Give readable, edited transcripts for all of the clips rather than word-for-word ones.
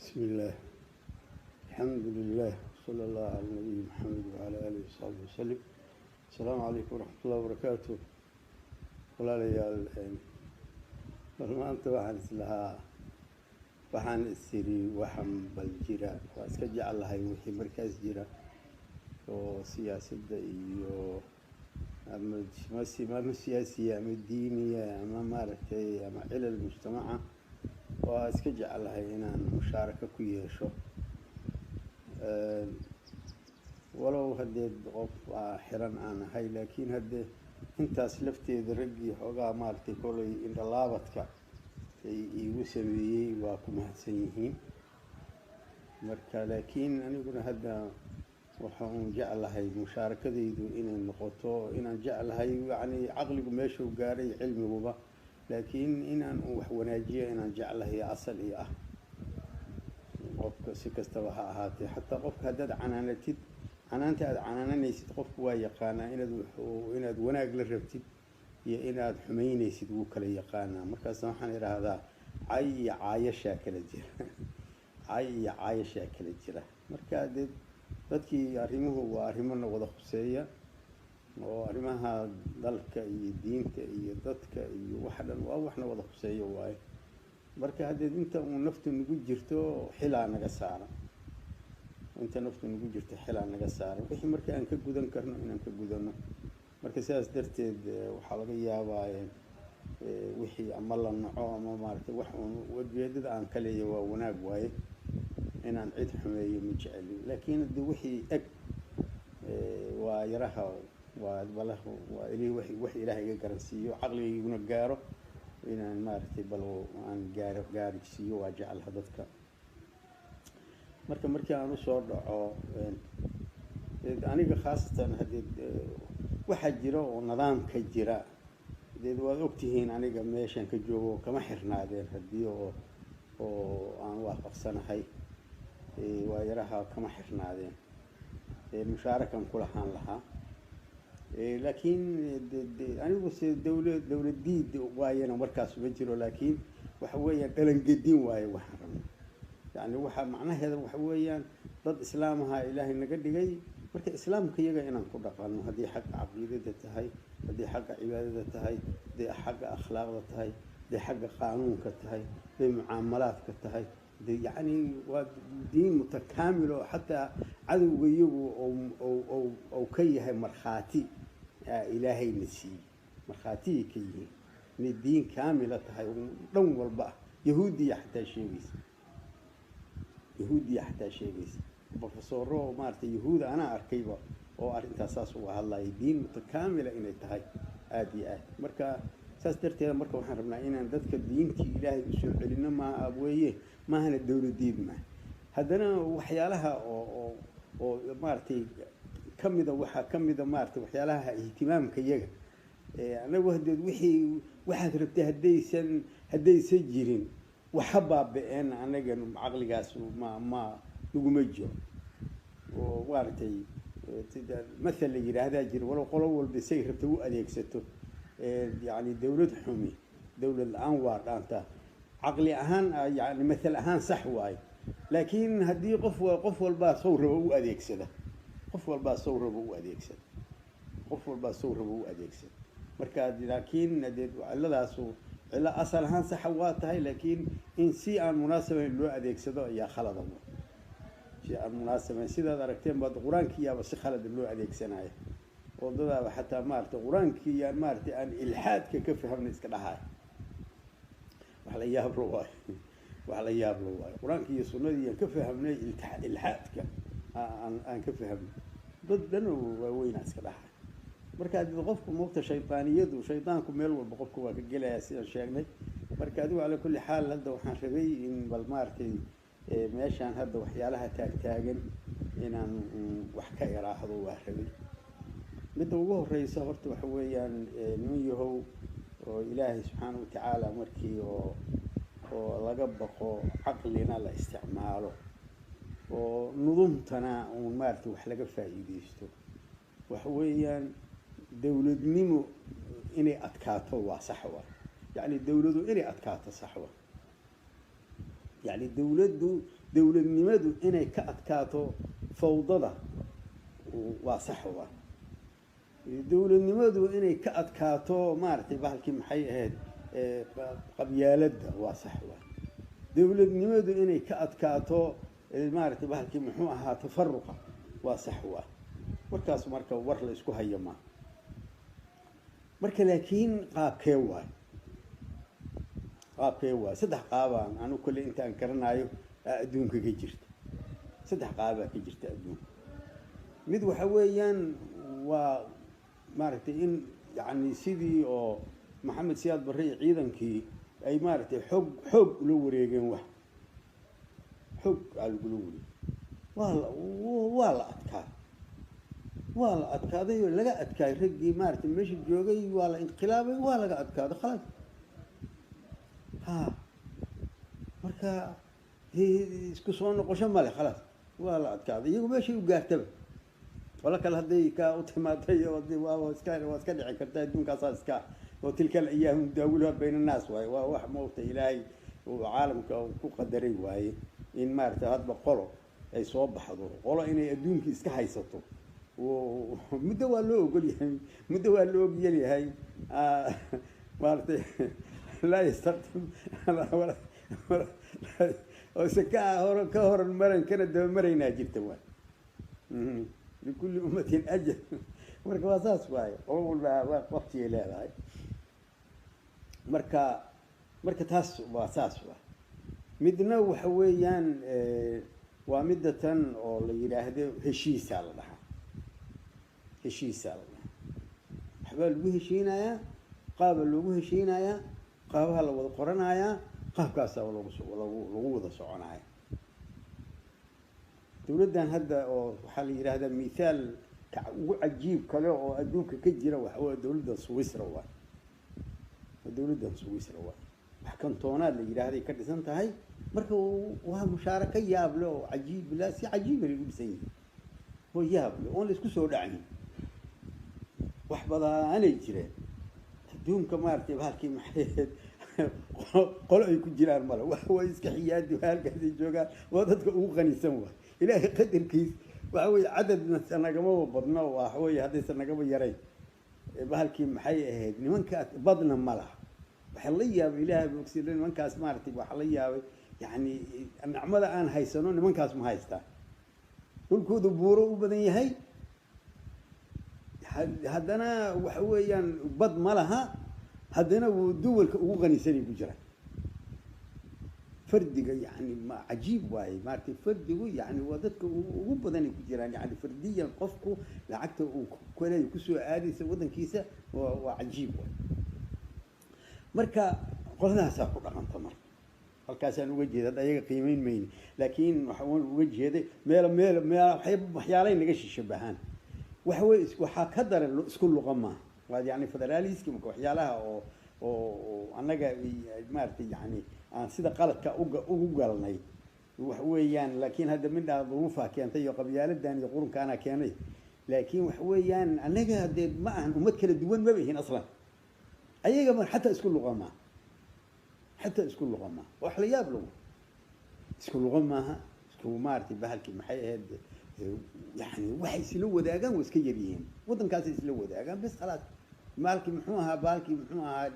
بسم الله، الحمد لله، صلى الله على النبي محمد وعلى آله وصحبه وسلم. السلام عليكم ورحمة الله وبركاته. Walaalayaal, bal maanta waxaan islahaa, waxaan isiri waxan bal jira, waa iska jeclahay wixii markaas jira oo siyaasadda iyo ama siyaasiya ama diiniya ama maaragtay ama cilal mujtamaca, waa iska jeclahay inaan mushaarako ku yeesho, walow haddee qof xiran aan ahay, laakiin haddee intaas lafteeda raggii xoogaa maaragtay kolay indhalaabadka ay iigu sameeyey waa ku mahadsan yihiin. Marka laakiin aniguna hadda waxa uun jeclahay mushaarakadaydu inay noqoto inaan jeclahay, yacni caqligu meeshuu gaaray, cilmiguba, laakiin inaan wax wanaajiyo inaan jeclahay asal iyo ah. Qofka si kastaba ha ahaatee, xataa qofka haddaad canaanatid, canaanta aada canaananaysid qofku waa yaqaanaa inaad wanaag la rabtid iyo inaad xumaynaysid, wuu kala yaqaanaa. Markaas waxaan idhaahdaa cay iyo caayashaa kala jira, cay iyo caayashaa kala jira. Marka dee dadkii arrimuhu waa arrimona wada khuseeya, oo arrimaha dalka iyo diinta iyo dadka iyo waxa dhan waa waxna wada khuseeya waaye. Marka haddee inta uu naftu nagu jirto xilaa naga saaran, inta naftu nagu jirto xilaa naga saaran, wixii marka aan ka gudan karno inaan ka gudano. Marka sidaas darteed waxaa laga yaabaa wixii ama la naco ama maaragtay wax uun ujeedada aan ka leeyahay waa wanaag waaye, inaan cid xumeeyo ma jeceli. Laakiin hadii wixii eg waa yaraha waa balaha waa ili wax Ilaah iga garansiiyo, caqligayguna gaaro inaan maaragtay bal aan gaaro gaarsiiyo waa jeclaha dadka. Marka markii aan usoo dhaco aniga khaasatan, haddee waxaa jira oo nidaamka jira deed waad ogtihiin, aniga meeshan ka joogo kama xirnaadeen haddii oo aan waafaqsanahay, waa yaraha kama xirnaadeen, mushaarakan ku lahaan lahaa. Laakiin anigu se dawlad diid waayana markaas ma jiro, laakiin waxa weeyaan dhalangedin waaye waxaan rabna. Yani waxa macnaheeda waxa weeyaan dad islaam ahaa Ilaahay naga dhigay, marka islaamka iyaga inaan ku dhaqano, haddii xagga caqiidada tahay, haddii xagga cibaadada tahay, haddii xagga akhlaaqda tahay, haddii xagga qaanuunka tahay, hadday mucaamalaadka tahay, hadii yacni waa diin mutakaamil oo xataa cadowga iyagu ou ka yahay markhaati, Ilaahayna siiyey markhaatiyay ka yihiin inay diin kaamila tahay dhan walba ah. Yahuudiya xataa sheegaysa, yahuudiya xataa sheegaysa, profesoro maaragtay yahuuda anaa arkayba oo arrintaas saas uga hadlaya, diin mutakaamila inay tahay aada iyo aad. Marka saas darteeda marka waxaan rabnaa inaan dadka diintii Ilaahay usoo celino, maa weeye maahana dawladiid maaha. Haddana waxyaalaha oo maaragtay kamida, waxaa kamida maaragtay waxyaalaha ihtimaamka iyaga anagu hadeed wixii waxaad rabtay haddaysan jirin waxa baaba-een, anaga caqligaas ma naguma jiro. Oo maaragtay mathal la yidhaahdaa jira, walow qolo walba say rabta u adeegsato, yacni dawlad xumi dawlad la-aan waa dhaantaa. Caqli ahaan yani mathal ahaan sax waaye, laakiin haddii qof walbaa sow rabo u adeegsada, qof walbaa sow rabo u adeegsada, qof walbaa sow rabo u adeegsada. Marka laakiin hadee cilladaasu cillo asal ahaan saxa waa tahay, laakiin in si aan munaasabayn loo adeegsado ayaa khalada, si aan munaasabayn. Sidaad aragteen baad qur-aankiiyaaba si khalada loo adeegsanaya, oo dadaaba xataa maaragtay qur-aankii yaan maaragtay aan ilxaadka ka fahamna iska dhahaay. Wax la yaablo waayo, wax la yaablo waayo. Qur-aankii iyo sunnadii yaan ka fahamnay ilxaadka aan ka fahamnay, dad dhan oo waaweynaa iska dhahay. Marka adii qofku moogta shaydaaniyadu, shaydaanku meel walba qofka waa ka gelayaa sidaan sheegnay. Marka adigu calaa kulli xaal hadda waxaan rabay in bal maaragtay meeshaan hadda waxyaalaha taagtaagan inaan wax ka iraahdo waa rabay. Midda ugu horeysa horta waxa weeyaan, niman yahow oo Ilaahay subxaana watacaala markii oo laga baqo, caqlina la isticmaalo, oo nudumtana uun maaragtay wax laga faa'iideysto, waxa weeyaan dawladnimo inay adkaato waa sax wa, yacni dawladu inay adkaato sax wa, yacni dawladdu Dowladnimadu inay ka adkaato fawdada waa sax waa. Dowladnimadu inay ka adkaato maaragtay bahalkii maxay ahayd qabyaaladda waa sax waa. Dowladnimadu inay ka adkaato maaragtay bahalkii muxuu ahaa tafaruqa waa sax waa. Warkaas marka war la isku hayo ma marka, laakiin qaabkee waay? Qaabkee waay? Saddex qaabaan anu kolley intaan garanayo adduunka ka jirta. Saddex qaabaa ka jirta adduunka. Mid waxa weeyaan waa maaragtay in yacni sidii oo Maxamed Siyaad Barre iyo ciidankii ay maaragtay xoog xoog ula wareegeen, wax xoog aa lagula wareegay, waa la adkaa, waa la adkaaday oo laga adkaay raggii maaragtay meesha joogay, waa la inqilaabay, waa laga adkaaday, khalaas. Ha, marka dee isku soo noqosho male, khalaas, waa la adkaaday. Iyagu meeshay u gaartaba qolo kale hadday ka u timaatay waa iska, waa iska dhici karta. Adduunkaasaa iska oo tilka al-ayaamu nudaawiluha bayna annaas waaye. Waa wax maogta Ilaahay uu caalamka ku qadaray waaye in maaragtay hadba qolo ay soo baxdo, qolo inay adduunkii iska haysato. Muddo waa loo ogol yahay, muddo waa loo ogol yahay maaragtay. Laa yastaqdim ose ka hor ka horan maran kana daba maraynaa jirta waay. Likulli ummatin ajal. Marka waa saas waaye, qolo walba waa waqtigay leedahay. Marka taas waa saas waay. Midna waxa weeyaan waa midda tan oo la yidhaahdo heshiisaa la dhahaa, heshiisaa la dhahaa. Waxbaa lagu heshiinayaa, qaaba loogu heshiinayaa, qaabaha la wada qoranayaa, qaabkaasaa lagu wada soconaya. Dowladdan hadda oo waxaa la yidhahdaa mithaal ka ugu cajiib kale oo adduunka ka jira waxa waa dowladda Swisra waay. Waa dowladdan Swisra waay, wax kantoonaad la yidhaahday ka dhisan tahay. Marka waa mushaarako yaab leh oo cajiib la si cajiib ay u dhisan yihiin oo yaab leh oon la isku soo dhacayn. Wax badaanay jireen adduunka maaragtay bahalkii maxay ahayd qolo ay ku jiraan male, wax way iska xiyaadi halkaasay joogaan. Waa dadka ugu qanisan waay, Ilaahay qadarkiis. Waxa weeye cadadna nagamaba badno, waxa weeye haddaysan nagaba yarayn bahalkii maxay ahayd nimankaas badna ma laha. Waxaa la yaabay, Ilaahay bogsi, nimankaas maaragtay waxaa la yaabay yacni nicmada aan haysano nimankaas ma haystaan. Dhulkoodu buuro u badan yahay, haddana waxa weeyaan bad ma laha, haddana wuu duwalka ugu qanisanay ku jira fardiga. Yani ma cajiib waaye maaragtay fardigu, yani waa dadka ugu badanay ku jiraan. Yani fardiyan qofku lacagta uu kale kusoo aadaysa waddankiisa waa cajiib waay. Marka qoladaasaa ku dhaqanta. Marka halkaasaan uga jeeda hadda ayaga qiimeyn mayni, laakiin waxaan uga jeeday meel waxyaalay naga shishabahaan. Waxa weye waxaa ka daran isku luqa maaha. Waa yani federaaliski. Marka waxyaalaha oo annaga maaragtay yani aan sida qaladka ugu galnay waxa weeyaan, laakiin hadda midhaa duruufaa keentay iyo qabyaaladan iyo qurunkaana keenay, laakiin waxa weeyaan annaga haddee ma ahan ummad kala duwan maba ihin aslan. Ayaga mar xataa isku luqa maaha, xataa isku luqa maaha. Wax la yaab lagu isku luqa maaha, isku maaragtay bahalkii maxay ahayd yani waxay isla wadaagaan waa iska yaryihiin. Waddankaasay isla wadaagaan bes, khalaas. Maalkii muxuu ahaa baalkii muxuu ahaa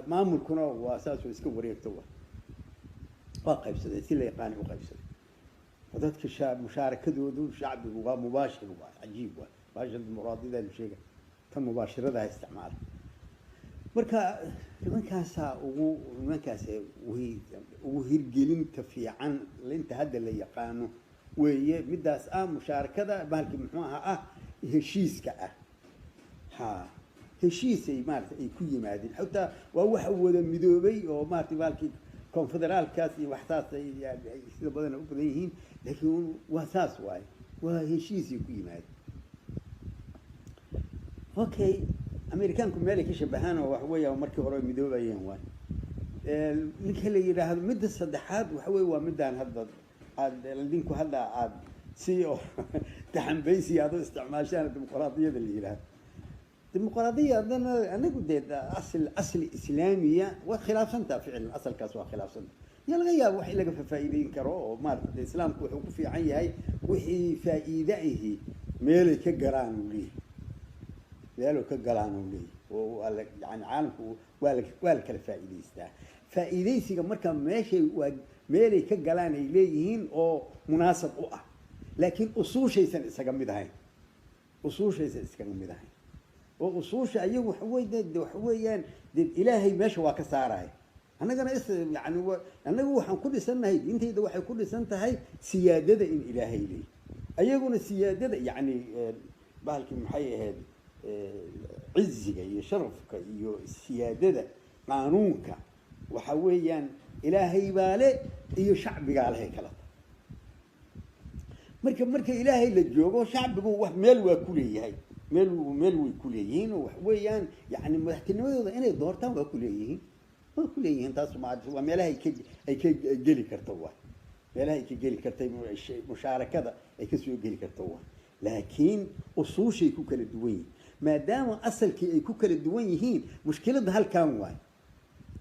maamulkuna waa saas oo iska wareegto waa qaybsadeen si la yaqaanay u qaybsadeen. Dadka mushaarakadoodu shacbigu waa mubaashir, waa cajiib, waa baasha dimuqraadiyada la sheega tan mubaashirada isticmaala. Marka nimankaasaa ugu nimankaas ugu hirgelinta fiican inta hadda la yaqaano weeye midaas ah mushaarakada bahalkii muxuu ahaa ah heshiiska ah. Ha, heshiisay maarata ay ku yimaadeen, xataa waa waxa wada midoobay oo maarata bahalkii konfederaalkaas iyo wax saas ay sida badan u badan yihiin, laakiin waa saas waaye, waa heshiisay ku yimaadeen. Okay, Amerikaanku meelay ka shabahaan oo waxa weeya markii hore midoobayeen waay. Ninka la yidhaahdo midda saddexaad waxa weye waa midaan hadda aad idinku hadda aad si oo taxambaysi aad u isticmaashaan dimuqraadiyada la yidhaahdo. Dimuqraadiya haddana anagu dee asl asli islaamiya waa khilaafsantaa, ficlan asalkaas waa khilaafsanta. Yaa laga yaabo wax in laga faa'iideyn karo oo maaragtay islaamku wuxuu ku fiican yahay wixii faa'iide ahi meelay ka galaan uu leeyahay, meelay ka galaan uu leeyahay, oo waa la yani caalamku waa la kala faa'iideystaa. Faa'iideysiga marka meeshay waa meelay ka galaan ay leeyihiin oo munaasab u ah, laakiin usuushaysan isaga mid ahayn, usuushaysan iskaga mid ahayn. Oo usuusha ayagu waxa weeyaan dee ilaahay meesha waa ka saaraya. Annagana yani annagu waxaan ku dhisannahay diintayda waxay ku dhisan tahay siyaadada in ilaahay leeyahy, ayaguna siyaadada yani bahalkii maxay ahayd ciziga iyo sharafka iyo siyaadada qaanuunka waxa weeyaan ilaahay baa le iyo shacbigaa lehay kala tahay. Marka ilaahay la joogo shacbigu wax meel waa ku leeyahay, meel way ku leeyihiin oo wax weeyaan yani madaxtinimadooda inay doortaan waa ku leeyihiin, waa ku leeyihiin. Taas waa meelaha ay ka geli karto, waa meelaha ay ka geli kartay mushaarakada ay ka soo geli karto waa. Laakiin usuushay ku kala duwan yihiin, maadaama asalkii ay ku kala duwan yihiin mushkiladda halkan waay.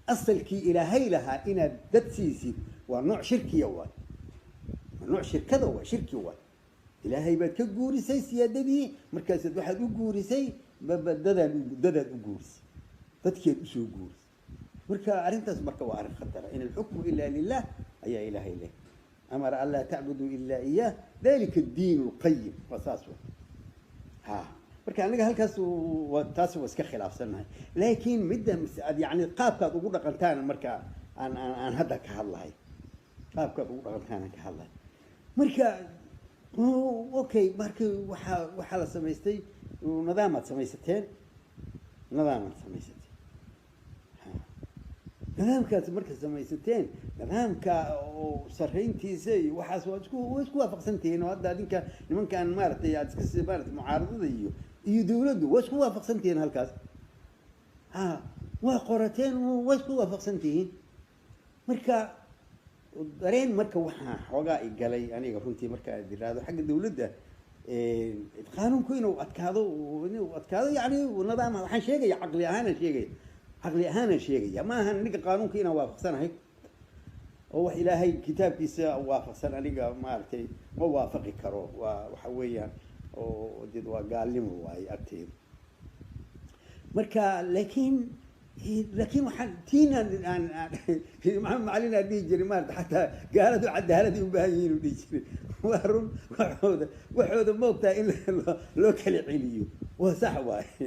Asalkii ilaahay lahaa inaad dad siisid waa nooc shirkiya waay, waa nooc shirkada waay, shirki waay. Ilaahay baad ka guurisay siyaadadii, markaasaad waxaad u guurisay dadaad u guurisay, dadkeed usoo guurisay. Marka arrintaas marka waa arrin khatara. In alxukmu ila lilah ayaa ilaahay leh, amara an laa tacbuduu ila iyaah dalika addiin alqayim, waa saas wa. Ha marka aniga halkaas taas waa iska khilaafsannahay, laakiin midda yani qaabkaad ugu dhaqantaan marka aan aan hadda ka hadlahay, qaabkaad ugu dhaqantaan aan ka hadlahay. Marka okay, marka waxaa la samaystay nidaamaad samaysateen, nidaamaad samaysateen. Nidaamkaas marka samaysateen, nidaamka oo sarreyntiisa iyo waxaas waa isku waafaqsantihiin. Oo hadda adinka nimankan maaragtay aad iska sii maaragtay mucaaradada iyo dawladdu waa isku waafaqsantihiin halkaas. Ha waa qorateen, waa isku waafaqsantihiin. Marka dareen marka waxaa xoogaa i galay aniga runtii marka aad iraahdo xagga dawladda qaanuunku inuu adkaado, inuu adkaado yani nidaam waxaan sheegaya caqli ahaanaan sheegaya, caqli ahaanaan sheegaya. Ma ahan aniga qaanuunka inaan waafaqsanahay oo wax ilaahay kitaabkiisa waafaqsan aniga maaragtay ma waafaqi karo, waa waxa weeyaan oo dee waa gaalnimo waaye agteeda. Marka laakiin waxaan tiinaan aan Maxamed Macalin aan dhihi jiray maarata xataa gaaladu cadaaladay u baahan yihiin uu dhihi jiray. Waa run, waxooda ma ogtahay in loo kala celiyo waa sax waaye.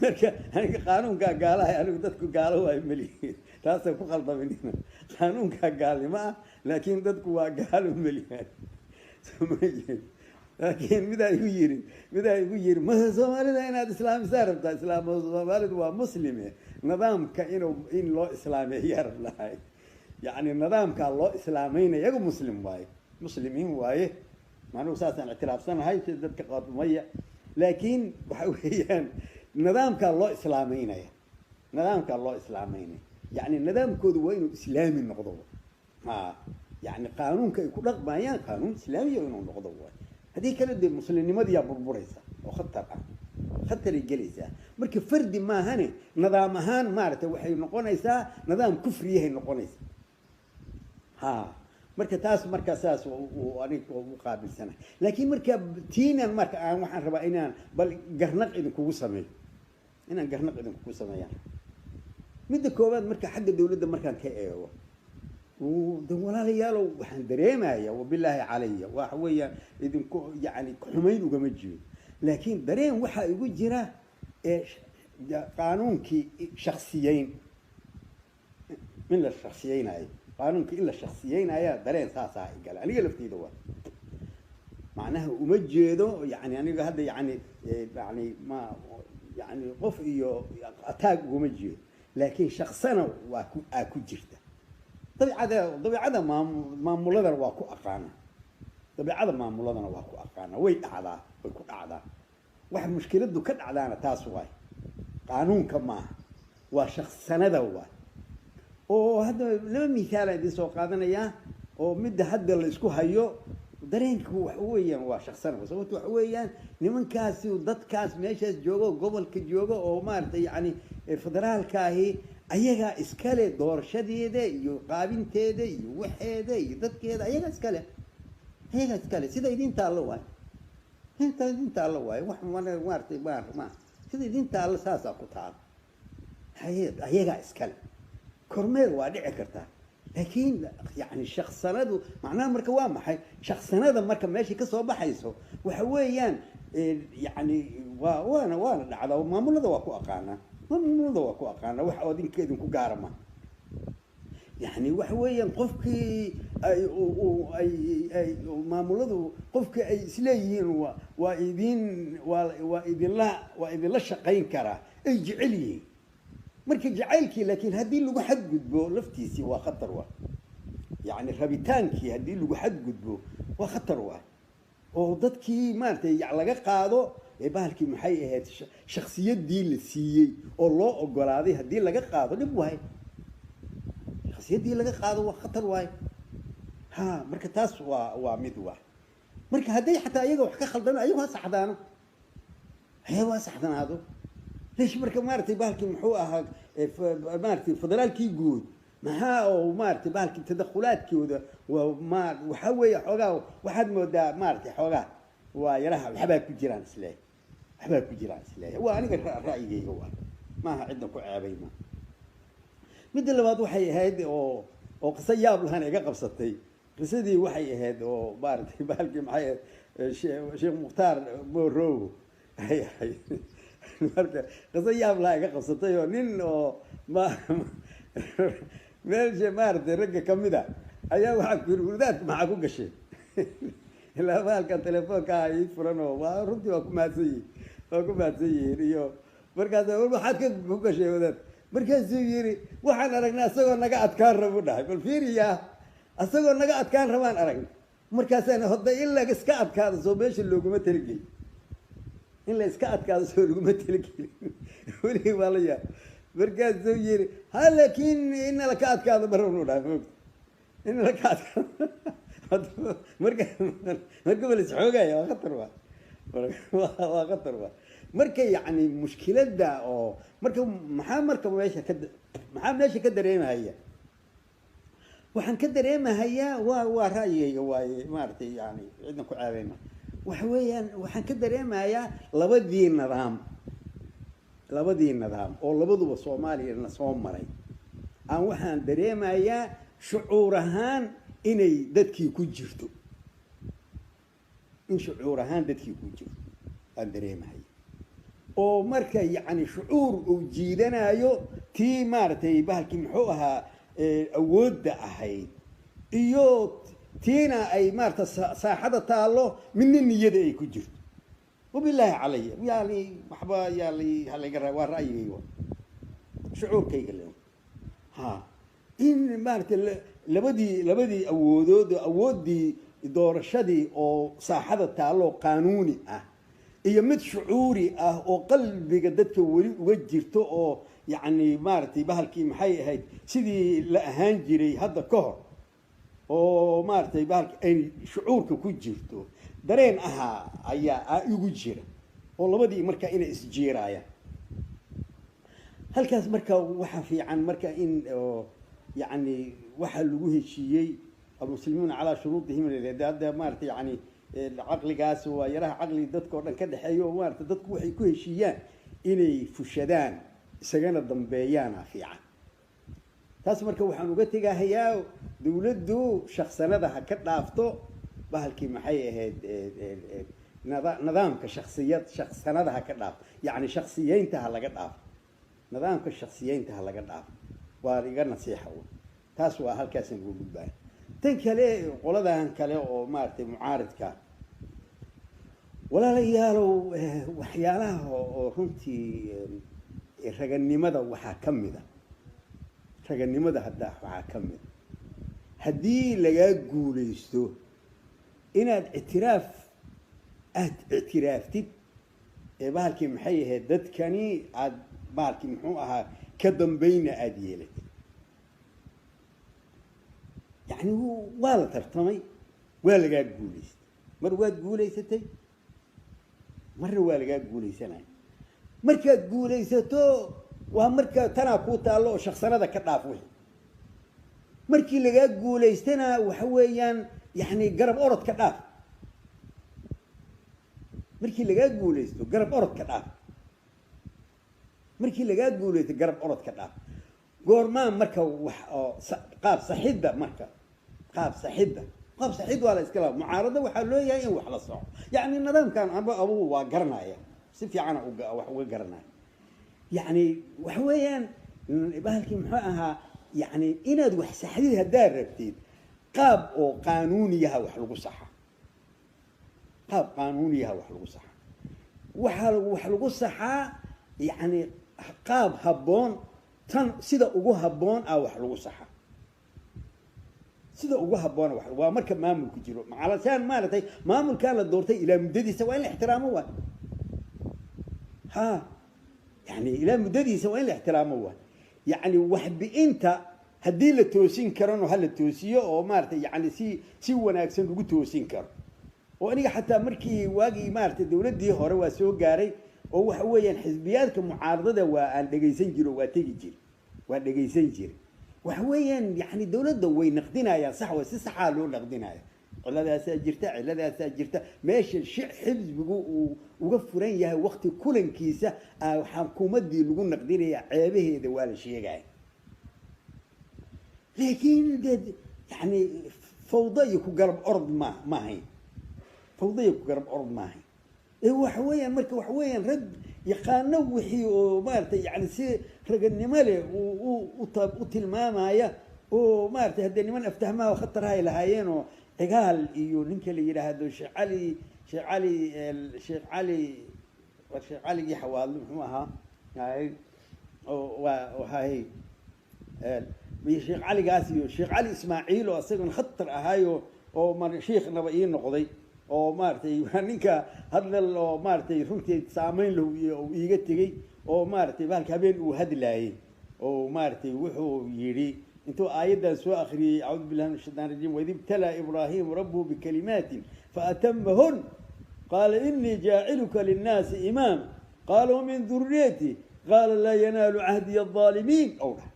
Marka aniga qaanuunkaa gaalaha, anigu dadku gaalo waayo melihi, taasay ku khaldaminina. Qaanuunkaa gaalnimo ah, laakiin dadku waa gaalo melihan. Laakiin midaa igu yiri mase soomaalida inaad islaamisaa rabtaa, islaam soomaalidu waa muslime, nidaamka in loo islaameeyaa rablahay. Yacni nidaamkaa loo islaameynaya iyagu muslim waaye, muslimiin waaye, macnuhu saasaan ictiraafsanahay sida dadka qadmaya. Laakiin waxa weeyaan nidaamkaa loo islaameynaya, nidaamkaa loo islaameynaya, yacni nidaamkoodu waa inuu islaami noqdo. Ha yacni qaanuunka ay ku dhaqmayaan qaanuun islaamiya inuu noqdo waay. Haddii kale dee muslimnimadiyaa burburaysa oo khatar ah, khataray gelaysaa. Marka fardi maahane nidaam ahaan maaragtay waxay noqonaysaa nidaam kufriyahay noqonaysaa. Ha marka taas marka saas aniga u qaabilsanahay. Laakiin marka tiinan marka aan waxaan rabaa inaan bal garnaq idinkugu sameeyo, inaan garnaq idinkugu sameeyaan. Midda koowaad marka xagga dawladda markaan ka eego, de walaalayaalow waxaan dareemaya wabilaahi calaya waxa weeyaan idinku yani xumayn ugama jeedo, laakiin dareen waxaa igu jira ee qaanuunkii shaksiyeyn, in la shaksiyeynayo qaanuunkii in la shaksiyeynaya dareen saasaa i gala aniga lafteyda waa. Macnaha uma jeedo yani aniga hadda yani yani ma yani qof iyo ataag ugama jeedo, laakiin shaksana waa ku aa ku jirta. Dabiicada maamuladana waa ku aqaana, dabiicada maamuladana waa ku aqaana, way dhacdaa, way ku dhacdaa. Wax mushkiladu ka dhacdaana taas waay, qaanuunka maaha, waa shaksanada waay. Oo hadda laba mithaalaan idin soo qaadanayaa oo midda hadda la isku hayo dareenku waxa weeyaan waa shaksana. Sababto waxa weeyaan nimankaasi dadkaas meeshaas jooga, gobolka jooga oo maaragtay yani federaalkaahi Ayagaa iskale doorashadeeda iyo qaabinteeda iyo waxeeda iyo dadkeeda, ayagaa iskale, ayagaa iskale. Sida idin taallo waay, inta idin taallo waay, wax maaratay ma sida idin taallo saasaa ku taalo. Ayagaa iskale. Kormeer waa dhici kartaa, laakiin yani shaksanadu macnaha marka waa maxay? Shaksanada marka meesha kasoo baxayso waxa weeyaan, yani waa waana dhacdaa. Maamulada waa ku aqaanaa, maamulada waa ku aqaanaa, wax oo idinka idinku gaara ma. Yani waxa weeyaan, qofkii ay ay maamuladu qofkii ay isleeyihiin waa idin waa idinla waa idinla shaqayn karaa, ay jecel yihiin. Marka jacaylkii laakiin haddii lagu xadgudbo laftiisii waa khatar waa. Yani rabitaankii haddii lagu xadgudbo waa khatar waa, oo dadkii maaratay laga qaado bahalkii maxay ahayd, shaksiyaddii la siiyey oo loo ogolaaday haddii laga qaado dhib waay. Shaksiyaddii laga qaado waa khatar waay. Ha, marka taas waa mid waa. Marka hadday xataa iyaga wax ka khaldano, ayagu ha saxdaano, ayagu ha saxdanaado. Leesh marka maaratay bahalkii muxuu ahaa, maaratay federaalkii guud maxaa oo maaratay bahalkii tadakhulaadkooda waa ma waxa weeye, xoogaa waxaad moodaa maaratay xoogaa waa yaraha waxbaa ku jiraan isleeyahay, waxbaa ku jiraan isleeyahay. Waa aniga ra'yigayga, waa maaha cidna ku ceebay ma. Midda labaad waxay ahayd oo qiso yaab lahan iga qabsatay. Qisadii waxay ahayd oo maaratay bahalkii maxay ahayd, Sheekh Mukhtaar Morow ay ahayd. Marka qiso yaab laha iga qabsatay oo nin oo ma meesha maaratay ragga kamid a ayaa waxaa ku yiri, wadaadka maxaa ku gashay? Ilaa bahalkan telefoonka ah ii furan oo waa runtii waa ku mahadsan yihin, waa ku mahadsan yihiin. Iyo markaas maxaad ka ku gashay wadaad? Markaasuu yiri, waxaan aragnay asagoo naga adkaan rabu dhahay. Bal fiiriyaa, asagoo naga adkaan rabaan aragnay. Markaasaan hodda in la iska adkaado soo meesha looguma talagelin, in la iska adkaado soo laguma talagelin weligii waa la yaab. Markaasuu yiri, ha laakiin in la ka adkaado ma rabnu dhahay, moogta in la ka adkaado. Marka ba la isxoogaya, waa khatar, waa khatar waa. Marka yacni mushkiladda oo marka maxaa marka meesha ka maxaa meesha ka dareemahaya? Waxaan ka dareemahayaa waa ra'yigayga waaye, maaratay yani cidna ku ceebeyma. Waxa weeyaan waxaan ka dareemayaa labadii nidaam, labadii nidaam oo labaduba Soomaaliyana soo maray, aan waxaan dareemayaa shucuur ahaan inay dadkii ku jirto, in shucuur ahaan dadkii ku jirto aan dareemahaya. Oo marka yacni shucuur uu jiidanayo tii maaratay bahalkii muxuu ahaa awoodda ahayd, iyo tiina ay maarata saaxada taallo, midna niyada ay ku jirto. Wabilaahi calaya, yani waxba yaa halayga waa ra'yigayga, shucuurkayga le. Ha, in maaratay labadii awoodood, awooddii doorashadii oo saaxada taallo qaanuuni ah, iyo mid shucuuri ah oo qalbiga dadka weli uga jirto, oo yacni maaratay bahalkii maxay ahayd sidii la ahaan jiray hadda ka hor, oo maaratay bahalki ay shucuurka ku jirto, dareen ahaa ayaa igu jira, oo labadii marka inay isjiiraayaan halkaas. Marka waxa fiican marka in yacni waxa lagu heshiiyey, almuslimuuna calaa shuruudihim, hadda maaratay yani caqligaas waa yaraha caqli dadka oo dhan ka dhexeeyo, oo maarata dadku waxay ku heshiiyaan inay fushadaan isagana dambeeyaana fiican. Taas marka waxaan uga tegahayaa, dawladdu shaksanada ha ka dhaafto bahalkii maxay ahayd, nidaamka shaksiyad shaksanada ha ka dhaafto, yacni shaksiyeynta ha laga dhaafo, nidaamka shaksiyeynta ha laga dhaafo. Waa iga nasiixa taas, waa halkaasaan uga gudbaya. Tan kale, qoladan kale oo maaratay mucaaridka, walaalayaalow, waxyaalaha oo runtii raganimada waxaa ka mid a, raganimada hadda waxaa ka mid a, haddii lagaa guulaysto inaad ictiraaf aada ictiraaftid ee bahalkii maxay ahayd dadkani aada bahalkii muxuu ahaa ka dambayna aada yeelatid. Yacni waa la tartamay, waa lagaa guulaystay, mar waad guulaysatay, marna waa lagaa guulaysanaya. Markaad guulaysato Waa marka tanaa kuu taallo oo shaksanada ka dhaaf wixii. Markii lagaa guulaystana waxa weeyaan yani garab orod ka dhaaf. Markii lagaa guulaysto garab orod ka dhaaf. Markii lagaa guulaysto garab orod ka dhaaf. Goormaa marka wax oo qaab saxidda, marka qaab saxidda, qaab saxid waa la iska laa. Mucaarado waxaa loo yahay in wax la soco, yacni nidaamkan amba abugu waa garanaya, si fiicana wax uga garanaya. Yacni waxa weeyaan bahalkii muxuu ahaa, yacni inaad wax saxdid haddaad rabtid, qaab oo qaanuuniyaha wax lagu saxa, qaab qaanuuniyaha wax lagu saxa. Waxaa wax lagu saxaa yacni qaab habboon, tan sida ugu habboon ah wax lagu saxa, sida ugu habboon wax waa marka maamulku jiro. Macalasaan maaragtay maamulkan la doortay ilaa muddadiisa waa in la ixtiraamo waay. Ha, yani ilaa muddadiisa waa in la ixtiraamo waay. Yacni waxbi-inta haddii la toosin karano ha la toosiyo, oo maaragtay yani si wanaagsan lagu toosin karo. Oo aniga xataa markii waagii maaragtay dawladdii hore waa soo gaaray, oo waxa weeyaan xisbiyaadka mucaaradada waa aan dhegaysan jiro, waa tegi jiri, waa dhegaysan jiri. Waxa weeyaan yani dawladda way naqdinayaan, sax way, si saxaa loo naqdinaya. Ciladaasaa jirta, ciladaasaa jirta. Meesha xisbigu uu uga furan yahay wakti kulankiisa xukuumaddii lagu naqdinaya, ceebaheeda waa la sheegaya. Laakiin dee yani fawda iyo ku garab orod ma ahayn, fawda iyo ku garab orod ma ahayn. Ee waxa weeyaan marka waxa weeyaan rag yaqaano wixii oo maaragtay yani si raganimo leh u tilmaamaya, oo maaragtay haddee niman aftahmaha oo khatar hay lahaayeen, oo Cigaal iyo ninka la yidhaahdo Sheekh Cali, Sheekh Cali, Sheekh Cali, waa Sheekh Caligii Xawaadle muxuu ahaa, hay oo waa hay iyo Sheekh Caligaas iyo Sheekh Cali Ismaaciil oo isaguna khatar ahaayo, oo mar shiikhnaba ii noqday, oo maaragtay waa ninka hadal oo maaragtay runtii saameyn lahu uu iiga tegey, oo maaragtay bahalka habeen uu hadlaayey oo maaragtay wuxuu yidhi intuu aayaddan soo akhriyey: acuudu billahi min ashaytaan rajiim, waid ibtalaa Ibraahimu rabbuhu bikalimaatin faatamahun qaala inii jaaciluka linnaasi imaama qaala wamin duriyati qaala laa yanaalu cahdiya aldaalimiin ow dhah.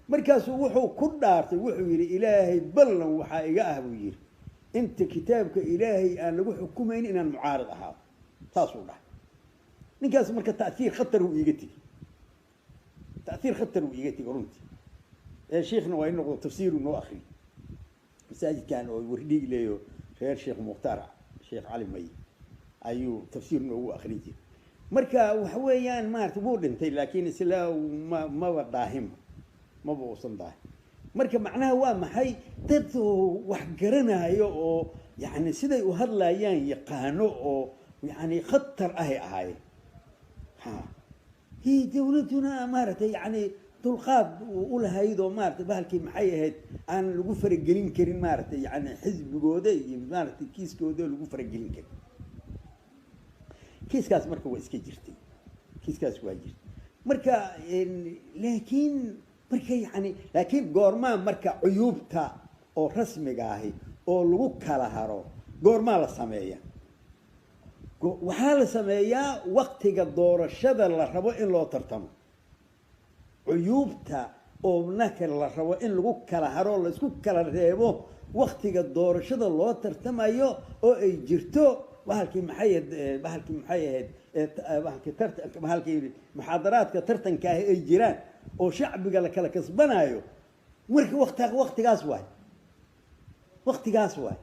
Markaasuu wuxuu ku dhaartay, wuxuu yidhi: Ilaahay ballan waxaa iga ah, buu yidhi, inta kitaabka Ilaahay aan lagu xukumayn inaan mucaarad ahaado. Saasuu dhahay ninkaas. Marka ta'hiir khatar uu iiga tegey, ta'hiir khatar uu iiga tegey runtii. Ee shiikhna waa in noqdo, tafsiiru noo akriyo masaajidkan oo Wardhiig leeyo, reer Sheekh Mukhtaar Sheekh Cali May ayuu tafsiir noogu akrin jiray. Marka waxa weeyaan maarata wuu dhintay, laakiin isla ma maba daahinba, maba uusan daahin. Marka macnaha waa maxay? Dad oo wax garanayo oo yani siday u hadlayaan yaqaano oo yani khatar ahay ahaayeen. Ha, hi dawladduna maaragtay yani dulqaad u lahayd, oo maaragtay bahalkii maxay ahayd aan lagu faragelin karin, maaragtay yani xisbigooda iyo maaragtay kiiskooda lagu faragelin karin kiiskaas. Marka waa iska jirtay, kiiskaas waa jirtay. Marka laakiin marka yani laakiin goormaa marka cuyuubta oo rasmiga ahi oo lagu kala haro goormaa la sameeya? Waxaa la sameeyaa waktiga doorashada la rabo in loo tartamo. Cuyuubta oo naka la rabo in lagu kala haro, laisku kala reebo waktiga doorashada loo tartamayo oo ay jirto bahalkii maxay ahayd, bahalkii maxay ahayd, bahalkii tartan, bahalkii muxaadaraadka tartanka ahi ay jiraan oo shacbiga la kala kasbanayo. Marka waktigaas waay, waktigaas waay.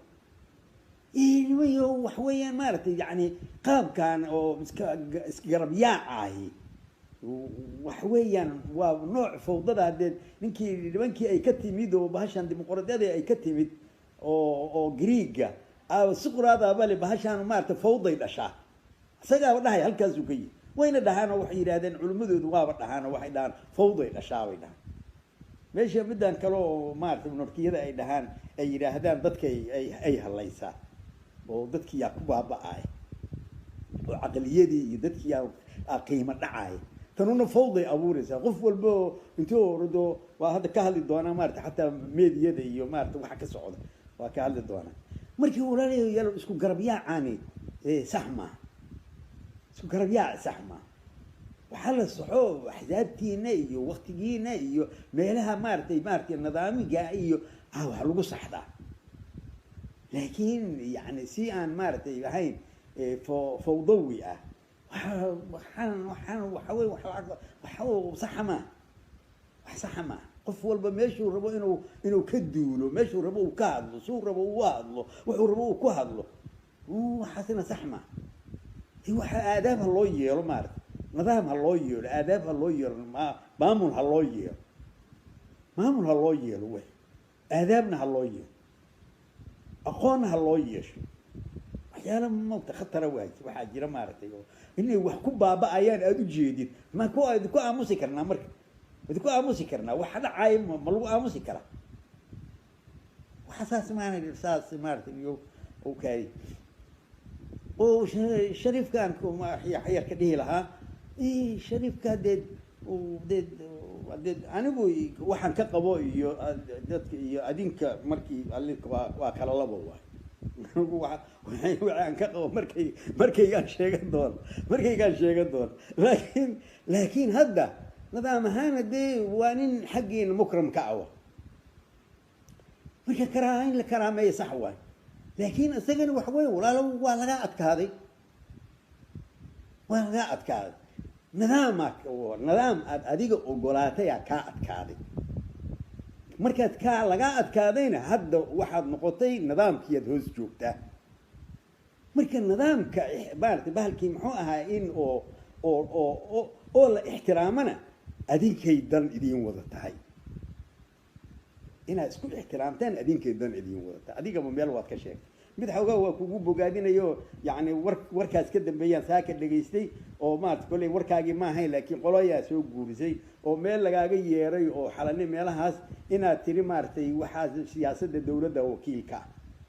Nimayo wax weeyaan maaragtay yani qaabkan oo iska isgarab yaaca ahi wax weeyaan waa nooc fawdada. Haddee ninkii nimankii ay ka timid oo bahashan dimuqraadiyada ay ka timid oo Greega Suqraadabale, bahashaan maaragtay fawday dhashaa, isagaaba dhahay, halkaasuu ka yihi. Wayna dhahaan oo waxay yidhahdeen culimmadoodu waaba dhahaan oo waxay dhahaan fawday dhashaa bay dhahaan. Meesha middan kale oo maaragtay monarkiyada ay dhahaan, ay yidhaahdaan dadkay ay hallaysaa oo dadkii yaa ku baaba'aya oo caqliyadii iyo dadkii yaa qiimo dhacaya. Tanuna fawday abuuraysaa, qof walba oo intuu ordo. Waa hadda ka hadli doonaa maarata xataa meediyada iyo maarata waxa ka socda waa ka hadli doonaa. Markii walaalayaal isku garab yaacaani sax maaha, isku garab yaaci sax maaha. Waxaa la saxo axsaabtiina iyo waktigiina iyo meelaha maaragtay nidaamiga iyo wax lagu saxdaa. Laakiin yani si aan maaragtay ahayn fawdawi ah, waxaan waxa wey wax saxa maaha, wax saxa maaha. Qof walba meeshuu rabo inuu ka duulo, meeshuu rabo uu ka hadlo, suu rabo uu hadlo, wuxuu rabo uu ku hadlo, waxaasina sax maaha. Waxa aadaab ha loo yeelo, maaragtay nidaam ha loo yeelo, aadaab ha loo yeelo, maamul ha loo yeelo, maamul ha loo yeelo, wey aadaabna ha loo yeelo, aqoonna ha loo yeesho. Waxyaala mogta khatara waa waxaa jira maaragtay oo inay wax ku baaba'ayaan aada u jeedid. Ma ku ku aamusi karnaa? Marka idinku aamusi karnaa waxa dhacaya ma lagu aamusi karaa? Waxa saas maana saas maaragtay iyo okay oo shariifkan yar ka dhihi lahaa, shariifka dee dee dee anigu waxaan ka qabo iyo dadka iyo adinka markii allinka waa kala labo waay. Anigu waxaan ka qabo markaygaan sheegan doono, markaygaan sheegan doono. Laakiin hadda nidaam ahaana dee waa nin xaggiina mukram ka awa, marka karaa in la karaameeyo sax waay. Laakiin isagana waxa wey walaalo, waa lagaa adkaaday, waa lagaa adkaaday. Nidaama nidaam aad adiga ogolaatayaa kaa adkaaday. Markaad kaa lagaa adkaadayna hadda waxaad noqotay nidaamkiiaad hoos joogtaa. Marka nidaamka maaragtay bahalkii muxuu ahaa in oo oo oo oo la ixtiraamana adinkay dan idiin wada tahay, inaad isku ixtiraamtaan adinkay dan idiin wada tahay. Adigaba meel waad ka sheegtay, mid xoogaa waa kugu bogaadinayo, yacni warkaas ka dambeeyaan saaka dhegaystay oo maarata kolley warkaagii ma ahayn, laakiin qoloyaa soo guurisay oo meel lagaaga yeeray oo xalani meelahaas inaad tiri maaragtay waxaas siyaasadda dawladda wakiilka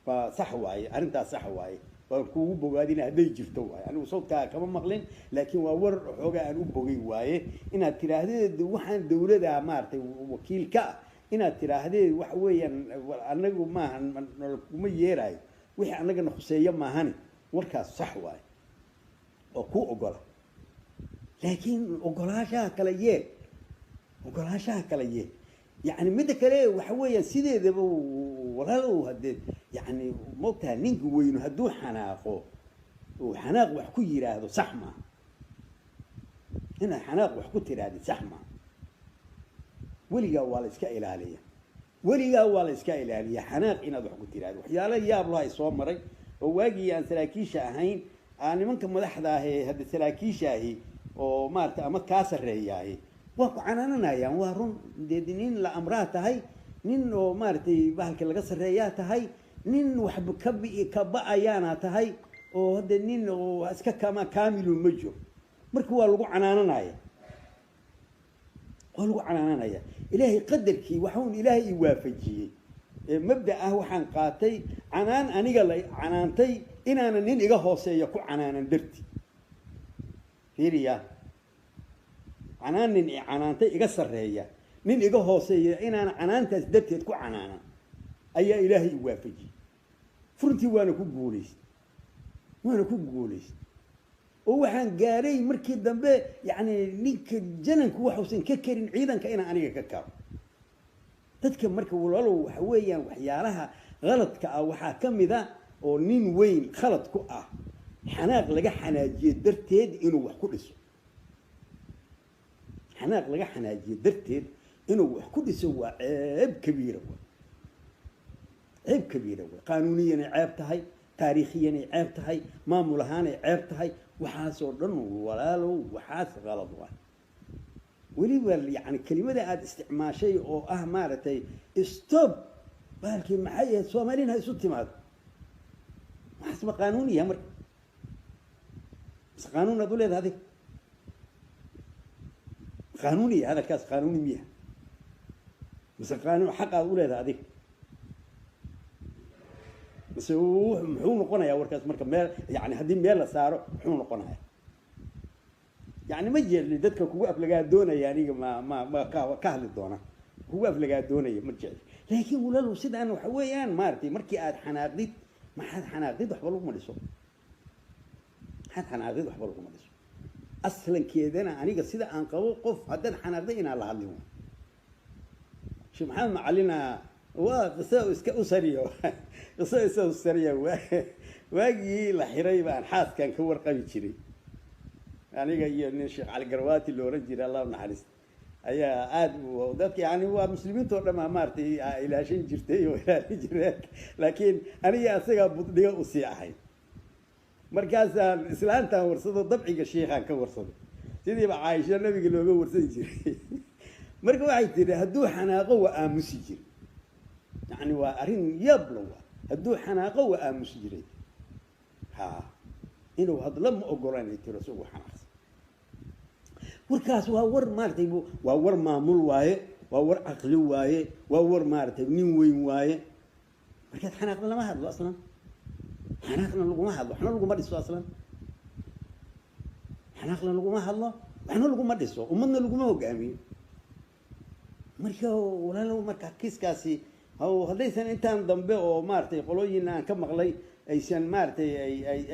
waa sax waaye, arrintaas sax waaye, waan kugu bogaadina hadday jirto waaye. Anigu sawdkaa kama maqlin, laakiin waa war xoogaa aan u bogay waaye inaad tidhaahdeed waxaan dawladda maaragtay wakiil ka ah, inaad tidhaahdeed waxa weeyaan anagu maaha kuma yeeraayo wixii annagana khuseeyo maahani, warkaas sax waaye oo ku ogola. Laakiin ogolaashaha kala yeel, ogolaashaha kala yeel. Yacni midda kale waxa weeyaan sideedaba walaalow haddee yacni moogtaha ninka weynu hadduu xanaaqo uu xanaaq wax ku yidhaahdo sax maaha. Inaad xanaaq wax ku tidhaahdid sax maaha. Weligaa waa la iska ilaaliya, weligaa waa la iska ilaaliya xanaaq inaad wax ku tiraahdo. Waxyaalo yaab laha soo maray oo waagii aan saraakiisha ahayn, nimanka madaxda ah ee hadda saraakiisha ahi oo maaragtay ama kaa sarreeyaahi waa ku canaananayaan. Waa run, dee nin la amraa tahay, nin oo maaragtay bahalka laga sarreeyaa tahay, nin waxba ka ba-ayaana tahay, oo hadda nin oo iska kama kaamilu ma jiro. Marka waa lagu canaananaya, waa lagu canaananaya. Ilaahay qadarkii waxuun ilaahay i waafajiyey mabda ah waxaan qaatay canaan aniga la canaantay inaanan nin iga hooseeya ku canaanan darti. Fiiriya, canaan nin i canaantay iga sarreeya, nin iga hooseeya inaanan canaantaas darteed ku canaanan ayaa ilaahay i waafajiyey. Furuntii waana ku guulaystay, waana ku guulaystay. Oo waxaan gaaray markii dambe yacni ninka jananku waxuusan ka karin ciidanka inaan aniga ka karo. Dadka marka walaalow waxa weeyaan waxyaalaha khaladka ah waxaa ka mid a oo nin weyn khalad ku ah xanaaq laga xanaajiye darteed inuu wax ku dhiso, xanaaq laga xanaajiye darteed inuu wax ku dhiso waa ceeb kabiira, wa ceeb kabiira wa. Qaanuuniyanay ceeb tahay, taariikhiyanay ceeb tahay, maamul ahaanay ceeb tahay. Waxaasoo dhan walaalow waxaas khalad waay. Weliba yacni kelimada aada isticmaashay oo ah maaragtay stop bahalkii maxay ahayd soomaalina ha isu timaado, waxaas ma qaanuuniya? Marka mise qaanuun aad u leedahay adig qaanuuniya? Hadalkaas qaanuuni miya mise qaanuun xaq aad u leedahay adig? Mise muxuu noqonayaa warkaas marka meel yani haddii meel la saaro muxuu noqonayaa? Yani ma jecli dadka kugu aflagaa doonaya, aniga ma ma ma ka hadli doona kugu aflagaa doonaya ma jecli. Laakiin walaalow sidaan waxa weeyaan maaragtay markii aad xanaaqdid, maxaad xanaaqdid waxba laguma dhiso, maxaad xanaaqdid waxba laguma dhiso. Aslankeedana aniga sida aan qabo, qof haddaad xanaaqday inaan la hadlin. Sheekh Maxamed Macalina waa qiso iska usariyo, qiso iska usariya. Waagii la xiray baan xaaskan ka warqabi jiray, aniga iyo nin Sheekh Cali Garwaati la oran jiray, Allah naxariist, ayaa aada dadka, yani waa muslimiinta oo dhan aa maaragtay ilaashan jirtay oo ilaalin jireen, laakiin aniga asagaa buddhigo usii ahay. Markaasaan islaantaan warsado, dabciga shiikhaan ka warsado, sidiiba Caaisho nabiga looga warsan jiray. Marka waxay tiri, hadduu xanaaqo waa aamusi jiray. Yani waa arrin yaabla, waa hadduu xanaaqo waa aamusi jiray, ha inuu hadlo ma ogolanay tiro isagoo xanaaqsan. Warkaas waa war maaragtay, waa war maamul waaye, waa war caqli waaye, waa war maaragtay nin weyn waaye. Markaad xanaaqda lama hadlo aslan, xanaaqna laguma hadlo, waxna laguma dhiso aslan. Xanaaqna laguma hadlo, waxna laguma dhiso, ummadna laguma hogaamiyo. Marka walaalow, marka kiiskaasi haddaysan intaan dambe oo maaragtay qolooyin aan ka maqlay aysan maaragtay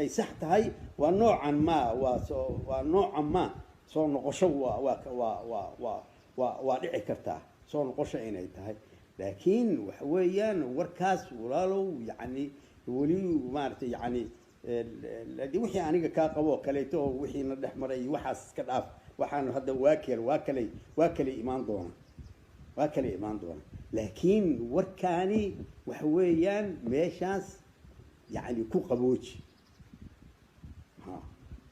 ay sax tahay, waa noocan ma waa soo waa noocan ma soo noqosho waa waa waa waa waa waa waa dhici kartaa soo noqosho inay tahay. Laakiin waxa weeyaan warkaas, walaalow, yacni weli maaragtay, yacni wixii aniga kaa qabo oo kaleeto oo wixiina dhex maray iyo waxaas iska dhaaf. Waxaan hadda waa kale waa kale waa kale imaan doona, waa kale imaan doona. Laakiin warkaani waxa weeyaan meeshaas yacni ku qabooji. Ha,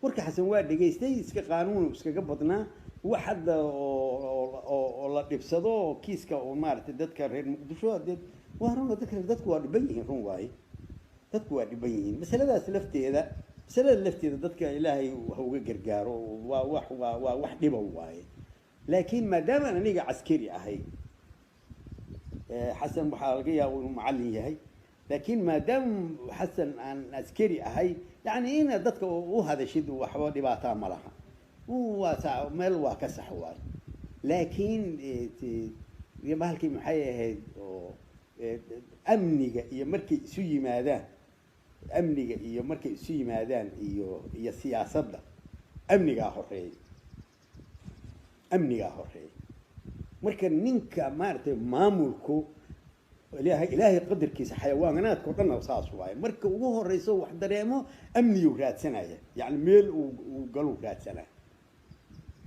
warka Xasan waa dhegaystay, iska qaanuun iskaga badnaa. Wax hadda oo la dhibsado oo kiiska oo maaragtay dadka reer Muqdisho hadee waa run, dadka dadku waa dhiban yihiin, run waaye, dadku waa dhiban yihiin. Masaladaas lafteeda, masalada lafteeda dadka Ilaahay ha uga gargaaro, waa wax waa wax dhiba waaye. Laakiin maadaama aniga caskari ahay, Xasan waxaa laga yaaba inuu macallin yahay, laakiin maadaama Xasan aan askari ahay, yani inaad dadka u hadashid waxba dhibaataa ma laha, waa meel waa ka sax waayo. Laakiin bahalkii maxay ahayd oo amniga iyo markay isu yimaadaan, amniga iyo markay isu yimaadaan iyo siyaasadda, amnigaa horeeya, amnigaa horeeya. Marka ninka maaragtay maamulku, Ilaahay qadarkiisa, xayawaanaadka o dhanna saas waaye. Marka ugu horeyso wax dareemo amniyuu raadsanaya, yani meel uu galuu raadsanaya,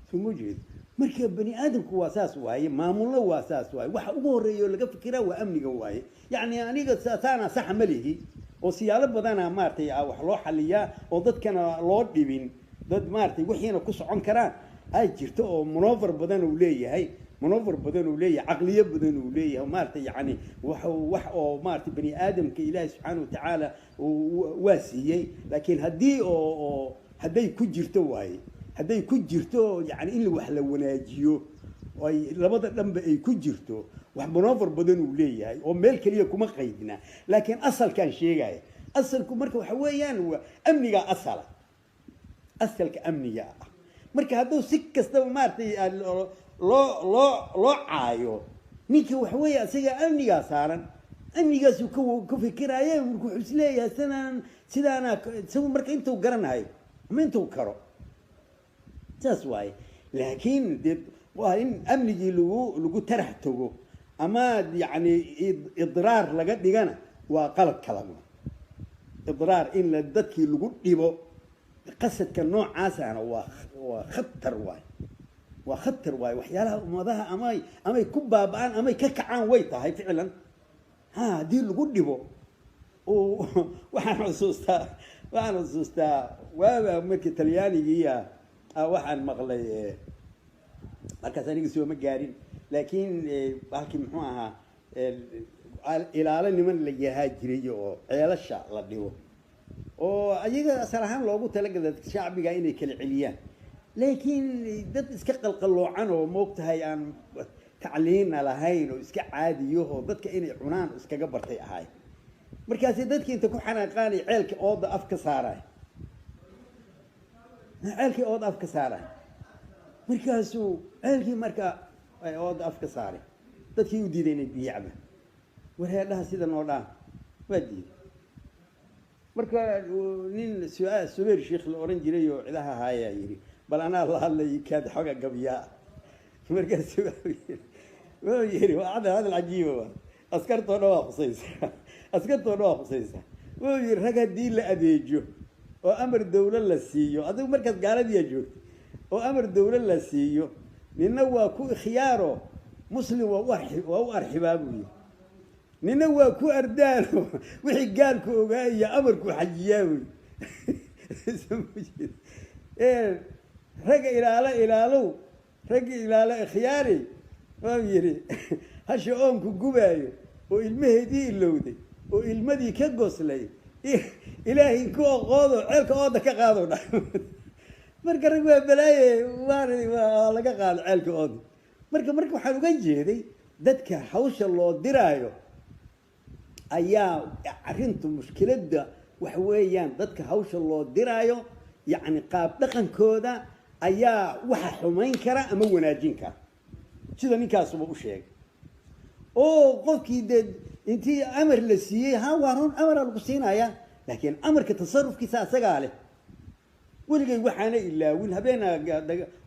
soo ma jeed? Marka bani aadamku waa saas waaye, maamulna waa saas waaye. Waxa ugu horeeya oo laga fikiraa waa amniga waaye. Yacni aniga saana saxa ma lihi oo siyaalo badana maaragtay wax loo xaliyaa oo dadkana loo dhibin, dad maaragtay wixiina ku socon karaan ay jirto, oo manover badan uu leeyahay, manover badan uu leeyahay, caqliyo badan uu leeyahay, maaragtay yacni wax oo maaragtay bani aadamka Ilaahay subxaana watacaala waa siiyey. Laakiin haddii oo hadday ku jirto waaye, hadday ku jirto yani in wax la wanaajiyo ay labada dhanba ay ku jirto, wax manover badan uu leeyahay oo meel keliya kuma qaydna. Laakiin asalkaan sheegaya, asalku marka waxa weeyaan waa amniga asala, asalka amniga ah. Marka hadduu si kastaba maaragtay loo caayo ninka, waxa weeye isaga amnigaa saaran, amnigaasuu ka fikiraya. Marka wuxuu isleeyahay sidaan sidaana isagu marka intuu garanayo ama intuu karo saas waaye. Laakiin dee waa in amnigii lagu tarax tago ama yacni idraar laga dhigana waa qalad kala. Idraar in la dadkii lagu dhibo qasadka noocaasana waa khatar waay, waa khatar waay. Waxyaalaha ummadaha amay ku baaba'aan amay ka kacaan way tahay ficlan. Ha, haddii lagu dhibo. Waxaan xusuustaa waaba markii Talyaanigiiya waxaan maqlay, markaas aniga sooma gaarin, laakiin halkii muxuu ahaa ilaalo niman la yahaa jiray oo ceelasha la dhigo oo ayaga asal ahaan loogu talagalay shacbiga inay kala celiyaan, laakiin dad iska qalqalloocan oo moogtahay aan tacliinna lahayn oo iska caadiyo oo dadka inay cunaan iskaga bartay ahaay. Markaasi dadkii inta ku xanaaqaanay ceelka ooda af ka saaray, ceelkii ooda af ka saaray. Markaasuu ceelkii marka ooda af ka saaray, dadkii u diiday inay biyo cabaan. Warheedhaha sida noo dhaan waa diiday. Marka nin Subayr Sheikh la oran jiray oo cidaha ahaayaa yidhi, Bal anaa la hadlay kaad xoga gabyaa. Markaasu wuxuu yidhi, waa hadal hadal cajiiba, waa askartoo dhan waa khusaysa, askartoo dhan waa khusaysa. Wuxuu yidhi, rag haddii la adeejo oo amar dawlo la siiyo, adigu markaas gaaladiyaa joogta, oo amar dawlo la siiyo, nina waa ku ikhyaaro, muslim waa u waa u arxibaa buu yidhi, nina waa ku ardaano, wixii gaalku ogaa iyo amarku xajiyaa buy. Ragga ilaalo ilaalow, ragga ilaalo ikhyaari, waa yidhi, hasha oonku gubaayo oo ilmaheedii ilowday oo ilmadii ka goslay, ilaahay ku oqoodo ceelka ooda ka qaado dha. Marka rag waa balaaye, waa laga qaado ceelka ooda. Marka waxaan uga jeeday dadka hawsha loo diraayo ayaa arrintu mushkiladda waxa weeyaan, dadka hawsha loo diraayo, yacni qaab dhaqankooda ayaa waxa xumayn kara ama wanaajin kara, sida ninkaasuba u sheegay. Oo qofkii dee intii amar la siiyey, ha waa run, amara lagu siinayaa, laakiin amarka tasarufkiisa asagaa leh. Weligay waxaana ilaawin habeena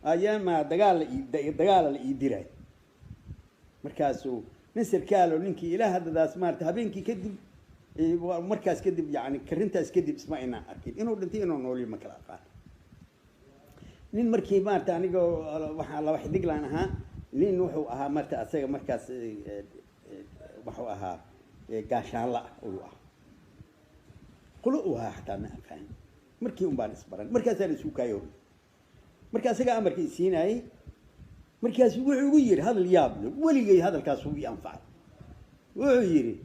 ayaama dagaal dagaala la ii diray. Markaasuu nin sarkaalo, ninkii ilaa haddadaas maarata habeenkii kadib, markaas kadib, yani karintaas kadib isma inaan arkin, inuu dhintay inuu nooliyo ma kala aqaan. Nin markii maarata aniga waxaa laba xidiglaan ahaa, nin wuxuu ahaa marta asaga markaas wuxuu ahaa gaashaanla uu ah, qulo uu ahaa xataa ma aqaan. Markii un baan isbaran, markaasaan isu kaayo. Marka asagaa amarka isiinayay, markaasu wuxuu igu yidhi hadal yaab le, weligay hadalkaas uu ii anfacay. Wuxuu yidhi,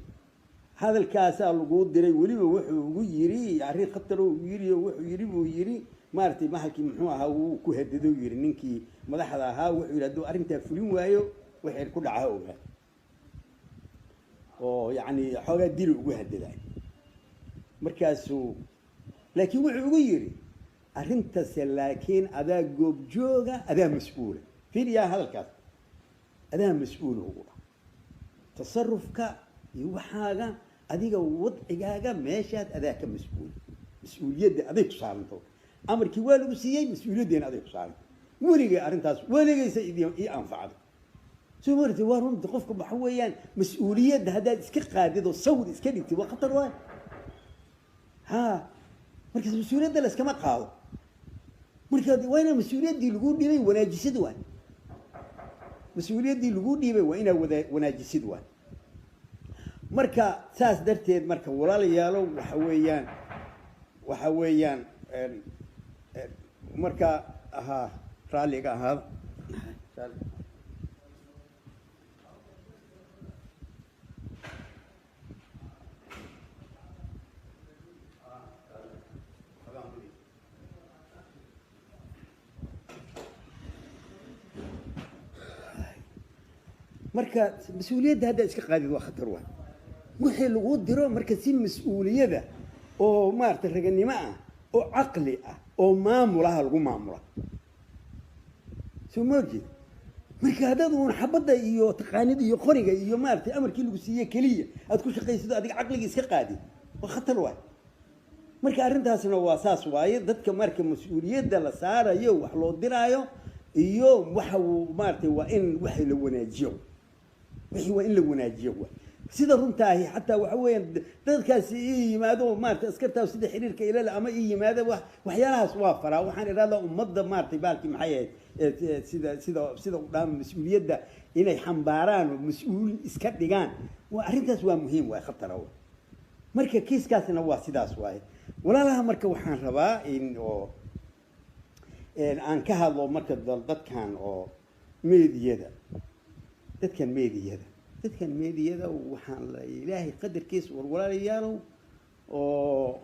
hadalkaasaa laguu diray. Weliba wuxuu ugu yidhi arrin khatar uu yidhi, wuxuu yidhi buu yidhi, maaragtay mahalkii muxuu ahaa, wuu ku hadido yidhi ninkii madaxda ahaa. Wuxuu yidhi, hadduu arrintaa fulin waayo, wixii ku dhaca ogaa, oo yacni xoogaa dili ugu hadiday. Markaasuu laakiin wuxuu ugu yidhi, arrintase laakiin adaa goobjooga, adaa mas-uula. Fiiriyaa hadalkaas, adaa mas-uula ugu ah tasarufka iyo waxaaga, adiga wadcigaaga meeshaad adaa ka mas-uula, mas-uuliyadda aday ku saaranto. Amarkii waa lagu siiyey, mas-uuliyaddeena aday ku saaranta. Weligay arrintaas weligaysa ii anfacday. Soo marti waa runta, qofka waxa weeyaan mas-uuliyadda haddaad iska qaadid oo sawir iska dhigtid, waa khatar waay. Ha, markaas mas-uuliyadda la iskama qaado. Marka waa inaa mas-uuliyaddii lagu dhiibay wanaajisid waay, mas-uuliyaddii lagu dhiibay waa inaa wada wanaajisid waay. Marka saas darteed, marka walaalayaalo, waxa weeyaan marka ahaa raalliga ahaada. Marka mas-uuliyadda haddaa iska qaadid waa khatar waay, wixii lagu diro. Marka si mas-uuliyada oo maaragtay raganimo ah oo caqli ah oo maamulaha lagu maamula, soo ma orjeed? Marka haddaad uun xabadda iyo taqaanida iyo qoriga iyo maaragtay amarkii lagu siiye keliya aad ku shaqaysido, adiga caqliga iska qaadid, waa khatar waay. Marka arrintaasna waa saas waaye. Dadka marka mas-uuliyadda la saarayo, wax loo diraayo iyo waxa uu maaragtay, waa in waxa la wanaajiyo, wixii waa in la wanaajiyo waay sida runtaahi. Xataa waxa weeyaan dadkaasi ii yimaado, maaragtay askartaas sida xiriirka ilale ama ii yimaado, waxyaalahaas waa faraa. Waxaan idhahdaa ummadda maaragtay baalkii maxay ahayd, sida u dhaama mas-uuliyadda inay xambaaraan oo mas-uul iska dhigaan, waa arrintaas waa muhiim waay, khatara waay. Marka kiiskaasna waa sidaas waaye, walaalaha. Marka waxaan rabaa in oo aan ka hadlo marka dadkan oo meediyada, dadkan meediyada waxaan la ilaahay qadarkiisa, war walaalayaalow, oo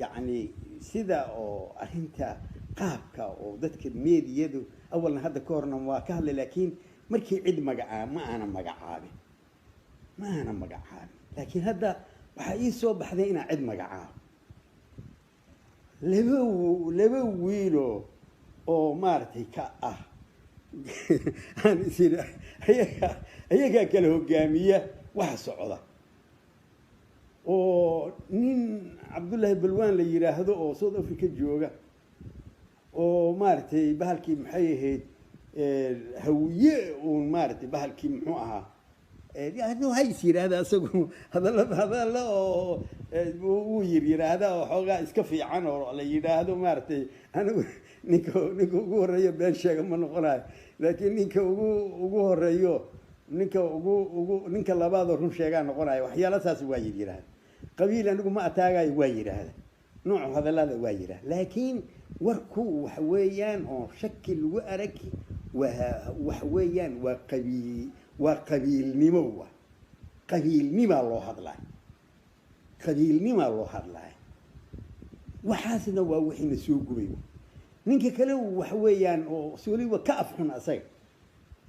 yacni sida oo arrinta qaabka oo dadka meediyadu awalna hadda ka horna waa ka hadlay, laakiin markii cid magacaa ma aana magacaabin, laakiin hadda waxaa ii soo baxday inaan cid magacaabo. Laba wiilo oo maaragtay ka ah aan is iri ayagaa kala hogaamiya waxa socda, oo nin Cabdullaahi Balwaan la yidhaahdo oo South Africa jooga. Oo maaragtay bahalkii maxay ahayd, Hawiye uun maaragtay bahalkii muxuu ahaa, ha is yidhaahda isagu hadalla hadalla oo uu yidhaahda oo xoogaa iska fiican oo la yidhaahdo. Maaragtay, anigu ninka ugu horeeyo been sheega ma noqonayo, laakiin ninka ugu horeeyo, ninka ugu ninka labaadoo run sheegaa noqonayo. Waxyaala saas waa yidhaahda. Qabiil anigu ma ataagayo waa yidhaahda, nooc hadallada waa yidhaahda, laakiin warku waxa weeyaan oo shaki lagu arag waa waxa weeyaan waa qabiil, waa qabiilnimo, wa qabiilnimaa loo hadlaya, qabiilnimaa loo hadlaya. Waxaasna waa wixiina soo gubay. Ninka kale waxa weeyaan oo si weliba ka afxun asaga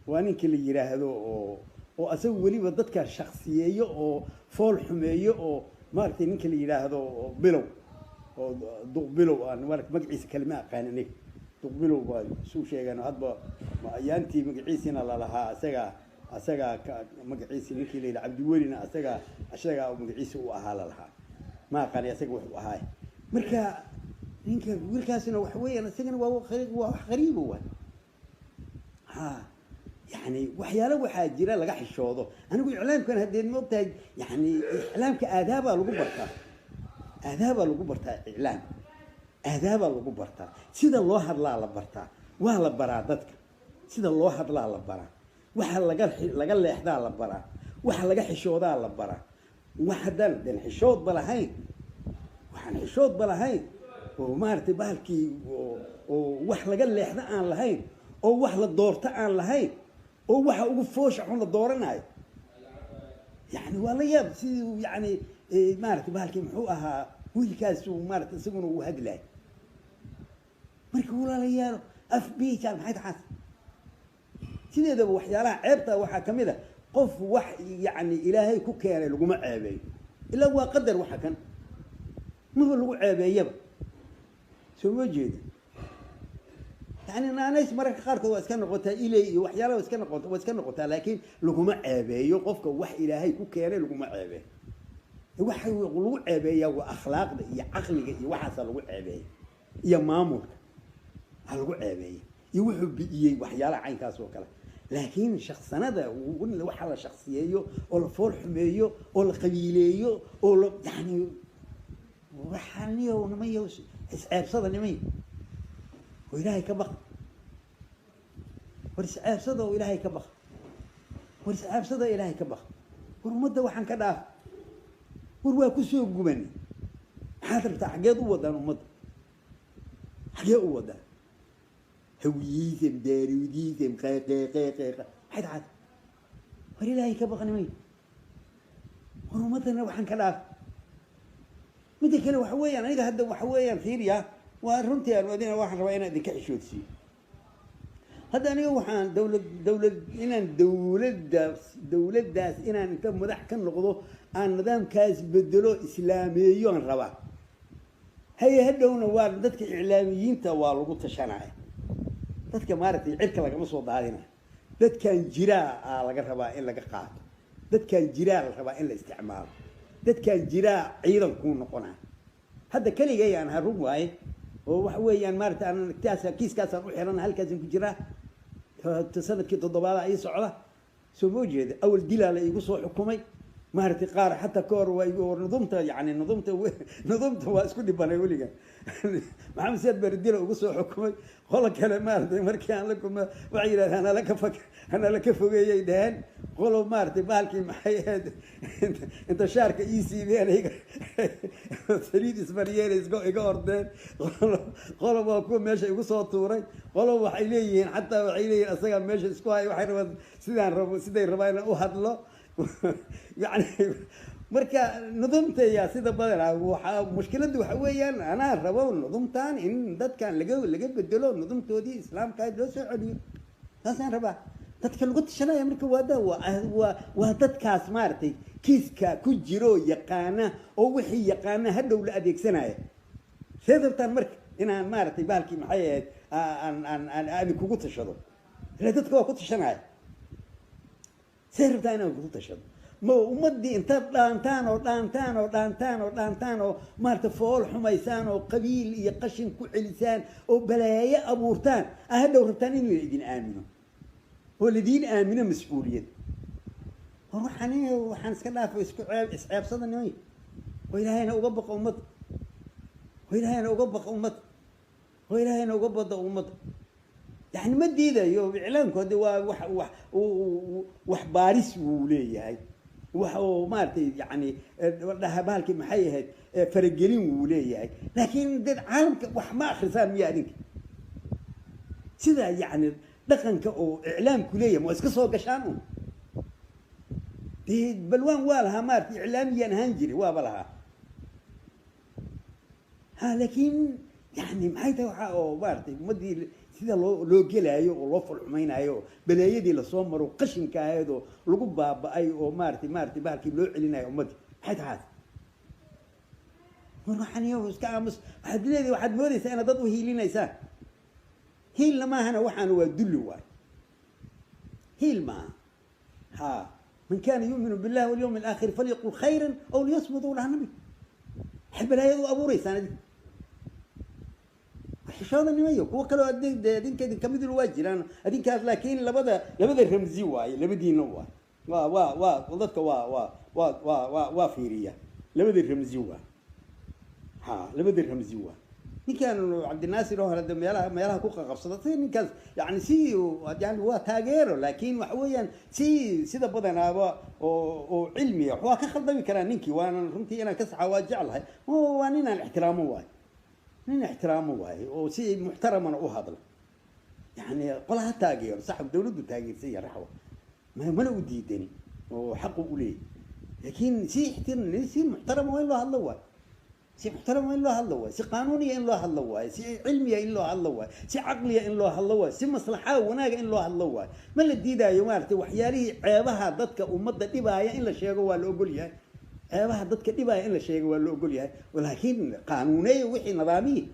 waa ninka la yidhaahdo oo asaga weliba dadka shaksiyeeyo oo fool xumeeyo oo maaragtay ninka la yidhaahdo Bilow oo Duq Bilow, aan magaciisa kale ma aqaan aniga. Duq Bilow baa isu sheegaan hadba ayaantii magaciisina lalahaa asaga magaciisi ninkii la yidhaha Cabdiwelina asaga magaciisa u ahaa lalahaa, ma aqaani asaga wuxuu ahaay. Marka ninka wiilkaasina waxa weeyaan isagana waa wax qariiba wa ha. Yani waxyaalo waxaa jira laga xishoodo. Anigu iclaamkan haddeed ma ogtahay, yani iclaamka aadaabaa lagu bartaa, aadaabaa lagu bartaa, iclaam aadaabaa lagu bartaa, sida loo hadlaa la bartaa, waa la baraa dadka sida loo hadlaa la baraa, waxa laga leexdaa la baraa, waxa laga xishoodaa la baraa. Wax haddaan den xishoodba lahayn, waxaan xishoodba lahayn oo maaragtay bahalkii oo wax laga leexda aan lahayn oo wax la doorto aan lahayn oo waxa ugu foosha xun la dooranayo, yani waa la yaab. Sidii yani maaragtay bahalkii muxuu ahaa wiilkaas uu maaragtay isaguna uu hadlaay. Marka walaalayaal, af biijaal maxay taxaas? Sideedaba waxyaalaha ceebta waxaa kamid a qof wax yani Ilaahay ku keenay laguma ceebeeyo, ilaa waa qadar. Waxa kan maba lagu ceebeeyaba, soo ma jeeda? Yani naanays mararka qaarkood waa iska noqotaa, iley iyo waxyaalaha iska noqota, waa iska noqotaa, laakiin laguma ceebeeyo qofka wax Ilaahay ku keenay laguma ceebeeyo. Waxa lagu ceebeeyaa waa akhlaaqda iyo caqliga iyo waxaasaa lagu ceebeeya, iyo maamulka ha lagu ceebeeya, iyo wuxuu bi'iyey, waxyaalaha caynkaas oo kale. Laakiin shaksanada waxa la shaksiyeeyo oo la fool xumeeyo oo la qabiileeyo oo la yani waxaaniyo nimayo isceebsada, nimayo oo Ilaahay ka baq, war isceebsada oo Ilaahay ka baq, war isceebsada oo Ilaahay ka baq, war ummadda waxaan ka dhaaf, war waa ku soo gubanay. Maxaad rabtaa? Xaggeed u wadaan ummadda? Xaggee u wadaan? Hawiyiisem, daaruudiisem, qeeqeeqeeqeeqa maxay taxaad? War Ilaahay ka baq nimay, war ummaddana waxaan ka dhaaf. Midda kale waxa weeyaan aniga hadda waxa weeyaan fiiriya, waa runtii aan adina waxaan rabaa inaan idinka xishoodsiiyo. Hadda aniga waxaan dawlad inaan dawladdaas inaan inta madax ka noqdo aan nidaamkaas bedelo, islaameeyo aan rabaa. Haye, hadhowna waa dadka iclaamiyiinta waa lagu tashanaya, dadka maaragtay cirka lagama soo daadinayo, dadkan jiraa aa laga rabaa in laga qaato, dadkan jiraa la rabaa in la isticmaalo, dadkan jiraa ciidan kuu noqonaya. Hadda keligay aan harun waaye oo waxa weeyaan maaragtay aan taas kiiskaasaan u xiran, halkaasaan ku jiraa, sanadkii toddobaada ii socda, soo ma jeeda? Awal dilaa la iigu soo xukumay maaragtay, qaar xataa ka hor waa igu nudumta, yani nudumta waa isku dhibanay weliga. Maxamed Siyaad Bari dila ugu soo xukumay. Qolo kale maaragtay markii aan la kulma waxay yidhahdeen hanala ka fog, hanala ka fogeeyay dheheen. Qolo maaragtay bahalkii maxay ahayd, inta shaarka ii siibeen iga saliid ismariyeen iga ordeen. Qolo waa kuwa meesha igu soo tuuray. Qolo waxay leeyihiin, xataa waxay leeyihiin asagaa meesha isku haya, waxay rabaan sidaan rabo, siday rabaan inaan u hadlo. Yani marka nudumtaya sida badanaa waxaa mushkiladdu waxa weeyaan anaa rabo nudumtan in dadkan laga bedelo, nudumtoodii islaamka loo soo celiyo, taasaan rabaa. Dadka lagu tashanaya marka waa dadkaas maaragtay kiiska ku jiro, yaqaana oo wixii yaqaana hadhow la adeegsanaya. See rabtaan marka inaan maaragtay bahalkii maxay ahayd aan kugu tashado? Ila dadka waa ku tashanaya. See rabtaa inaan kugu tashado? Ma ummaddii intaad dhaantaan oo dhaantaan oo dhaantaan oo dhaantaan oo maarata fool xumaysaan oo qabiil iyo qashin ku celisaan oo balaayo abuurtaan, aa hadhow rabtaan inuu idin aamino oo laidiin aamino mas-uuliyad. War waxaan waxaan iska dhaafo, isku ceeb isceebsada nimay, oo Ilaahayna uga baqa ummadda, oo Ilaahayna uga baqa ummadda, oo Ilaahayna uga bada ummadda. Yani ma diidayo iclaamku hadde waa wax baaris wuu leeyahay, wax oo maaragtay yani dhaha bahalkii maxay ahayd, faragelin wuu leeyahay, laakiin dad caalamka wax ma akrisaan miya adinka? Sida yani dhaqanka oo iclaamku leeyahay ma iska soo gashaan un? Dee balwaan waa lahaa maarata, iclaamiyaan ahaan jiray, waaba lahaa ha, laakiin yani maxay tahay waxa oo maaratay ummaddii sida loo gelaayo oo loo falxumaynayo oo baleeyadii lasoo maro qashinka ahayd oo lagu baaba'ay oo maaratay bahalkii loo celinayo ummaddii, maxay tahay? War waxaan iyo iska aamus. Waxaad leedahay, waxaad moodaysaa inaad dad u hiilinaysaan. Hiilna maahana, waxaan waa dulli waay, hiil maaha. Ha, man kana yu'minu billahi walyawmi alaakhir falyaqul khayran aw liyasmut, uu dhaha nabi. Maxay balaayad u abuureysaan idinka? Xishooda nimayo. Kuwo kaloo adinka idin kamiduna waa jiraan adinkaas, laakiin labada ramzi waaye, labadiina waay. Waa dadka waa fiiriya, labada ramzi waay. Ha, labada ramzi waay. Ninkan Cabdinaasir oo hore de meelaha ku qaqabsada si ninkaas yani si yani waa taageero, laakiin waxa weeyaan si sida badanaaba oo cilmiya waa ka khaldami karaa ninkii, waana runtii inaan ka saxa waa jeclahay. Waa nin aan ixtiraamo waay, nin ixtiraamo waaye oo si muxtaramana u hadla. Yani qolaha taageero sax, dawladdu taageersan yahay raxwa, mana u diidani oo xaqu u leeyahy, laakiin si ixtiram, si muxtarama waa in loo hadlo waay, si muxtarama in loo hadlo waayo, si qaanuuniya in loo hadlo waayo, si cilmiya in loo hadlo waayo, si caqliya in loo hadlo waayo, si maslaxa wanaaga in loo hadlo waayo. Ma la diidaayo maaragtay waxyaalihii ceebaha dadka ummadda dhibaaya in la sheego, waa la ogol yahay. Ceebaha dadka dhibaaya in la sheego waa la ogol yahay, laakiin qaanuuneeya wixii, nidaamiya,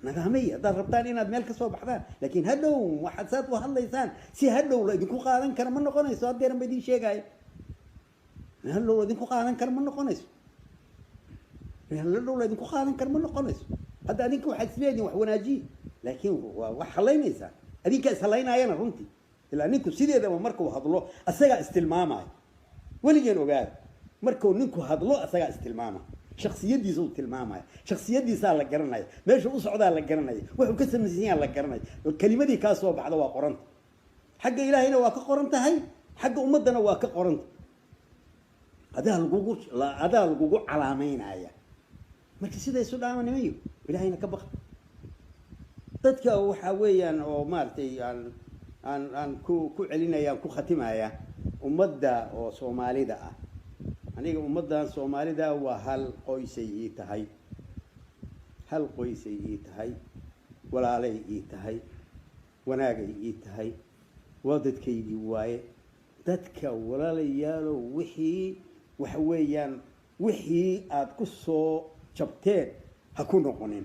nidaamiya haddaad rabtaan inaad meel ka soo baxdaan. Laakiin hadhow waxaad saad u hadlaysaan si hadhow la idinku qaadan kara ma noqonayso. Haddeeran ba idin sheegaayo, hadhow la idinku qaadan kara ma noqonayso, hadhow la idinku qaadan kara ma noqonayso. Hadda adinka waxaad isleedihin wax wanaajiye, laakiin waa wax halaynaysaan, adinkaa ishalaynaayana runtii. Ilaa ninku sideedaba markuu hadlo asagaa istilmaamaayo, weligeen ogaada, markuu ninku hadlo asagaa istilmaamaya, shaksiyadiisa uu tilmaamaya, shaksiyadiisaa la garanaya, meesha u socdaa la garanaya, wuxuu ka samaysan yahaa la garanaya. Kelimadii kaa soo baxda waa qoranta, xagga Ilaahayna waa ka qoran tahay, xagga ummaddana waa ka qoranta. Adaa lagugu calaameynaya. Marka sida isu dhaama nimayo, Ilaahayna ka baqa. Dadka waxa weeyaan oo maaragtay aan ku celinaya, aan ku khatimaya, ummadda oo Soomaalida ah, aniga ummaddan Soomaalida waa hal qoysay ii tahay, hal qoysay ii tahay, walaalay ii tahay, wanaagay ii tahay, waa dadkaygii waaye. Dadka walaalayaalow, wixii waxa weeyaan wixii aad ku soo jabteen ha ku noqonin.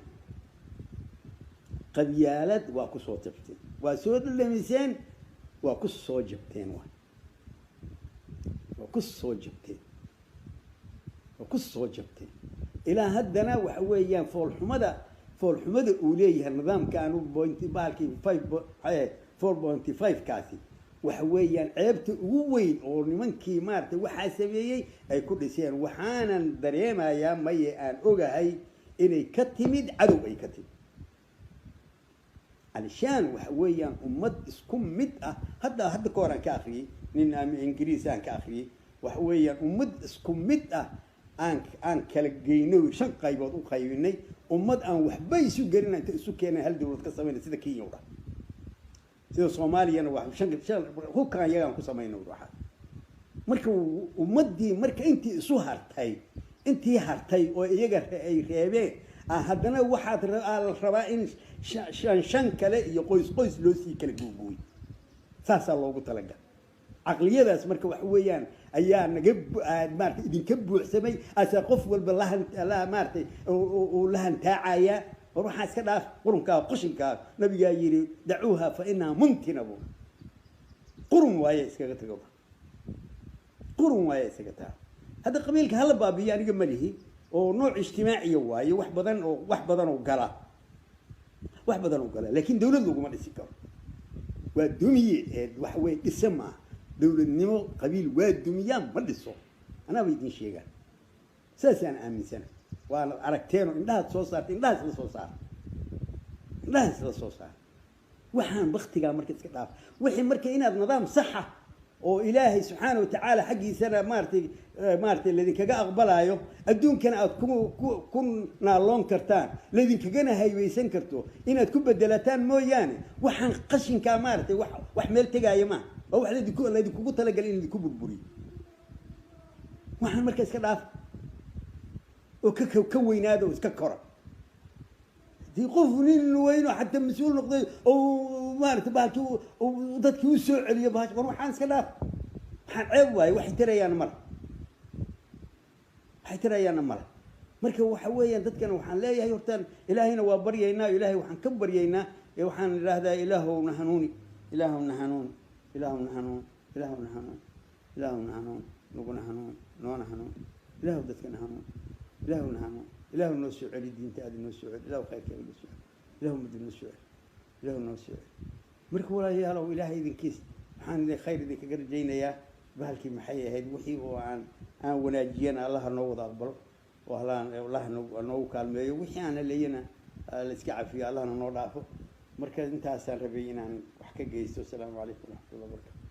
Qabyaalad waa ku soo jabteen, waa soo dhadhamiseen, waa ku soo jabteen, waa ku soo jabteen, waa ku soo jabteen. Ilaa haddana waxa weeyaan foolxumada uu leeyahay nidaamka aanu point bahalkii five 4.5 kaasi, waxa weeyaan ceebta ugu weyn oo nimankii maaragtay waxaa sameeyey ay ku dhiseen. Waxaanan dareemayaa, maye aan ogahay, inay ka timid cadow, ay ka timid alishaan. Waxa weeyaan ummad isku mid ah, hadda ka hor aan ka akriyey nin Ingiriis aan ka akriyey, waxa weeyaan ummad isku mid ah aan kala geyno, shan qaybood u qaybinay, ummad aan waxba isu gelin inta isu keenay hal dawlad ka samayna, sida Kenya u dhah, sida Soomaaliyana waa shan hubkaan iyagaan ku samayna waxaa. Marka ummaddii marka intii isu hartay, intii hartay oo iyaga ay reebeen, haddana waxaad la rabaa in shan shan kale iyo qoys qoys loo sii kala googooy. Saasaa loogu talagalay caqliyadaas. Marka waxa weeyaan ayaa naga maarata idinka buuxsamay, asaa qof walba lahan la maaratay uu la hantaacaya. War waxaa iska dhaaf qurunkaa, qashinkaa. Nabigaa yidhi: "Dacuuha fa inaha muntina." Bu qurun waaye, iskaga tago. Qurun waaye isaga taa. Hadda qabiilka hala baabiyo aniga ma lihi, oo nooc ijtimaaciya waaye, wax badan oo gala, wax badan oo gala, laakiin dawlad laguma dhisi karo. Waa dumiye ee wax wey dhise maaha dowladnimo. Qabiil waa dumiyaa, ma dhiso. Anaaba idin sheegaan, saasaan aaminsana. Waana aragteenoo indhahaad soo saarta, indhaha isla soo saara, indhaha isla soo saara. Waxaan baktigaa marka iska dhaaf. Wixii marka inaad nidaam saxa oo Ilaahay subxaana watacaala xaggiisana maaratay laydinkaga aqbalaayo, adduunkana aad ku naaloon kartaan, laydinkagana hayweysan karto, inaad ku bedelataan mooyaane, waxaan qashinkaa maaratay wax meel tegaaya maaha. Waa wax laydinkugu talagalay in laydinku burburiyo. Waxaan marka iska dhaaf oo ka weynaada oo iska kora. Hadii qof nin weyn oo xataa mas-uul noqday oo maarata bahalkii dadkii u soo celiyo bahash, war waxaan iska dhaaf, waxaan ceeb waaye. Waxay tirayaana male, waxay tirayaana male. Marka waxa weeyaan, dadkana waxaan leeyahay, hortaan Ilaahayna waa baryaynaa. Ilaahay waxaan ka baryaynaa ee waxaan idhaahdaa: Ilaahowna hanuuni, Ilaahowna hanuuni, Ilaahowna hanuuni, Ilaahowna hanuuni, Ilaahowna hanuuni, naguna hanuuni, noona hanuuni, Ilaahow dadkana hanuuni, Ilaahowna hanuuni, Ilaahu noo soo celi diinta aada noo soo celi, Ilaahu khayrkeeda noo soo celi, Ilaahu muddo noo soo celi, Ilaahu noo soo celi. Marka walaalayaalow, Ilaahay idinkiis waxaan idin khayr idinkaga rajaynayaa. Bahalkii maxay ahayd, wixii oo aan wanaajiyana Allaha noo wada aqbalo oo Allaha noogu kaalmeeyo. Wixii aan haleeyana la iska cafiyo, Allahna noo dhaafo. Marka intaasaan rabay inaan wax ka geysto. Asalaamu calaykum waraxmatullah barakatu.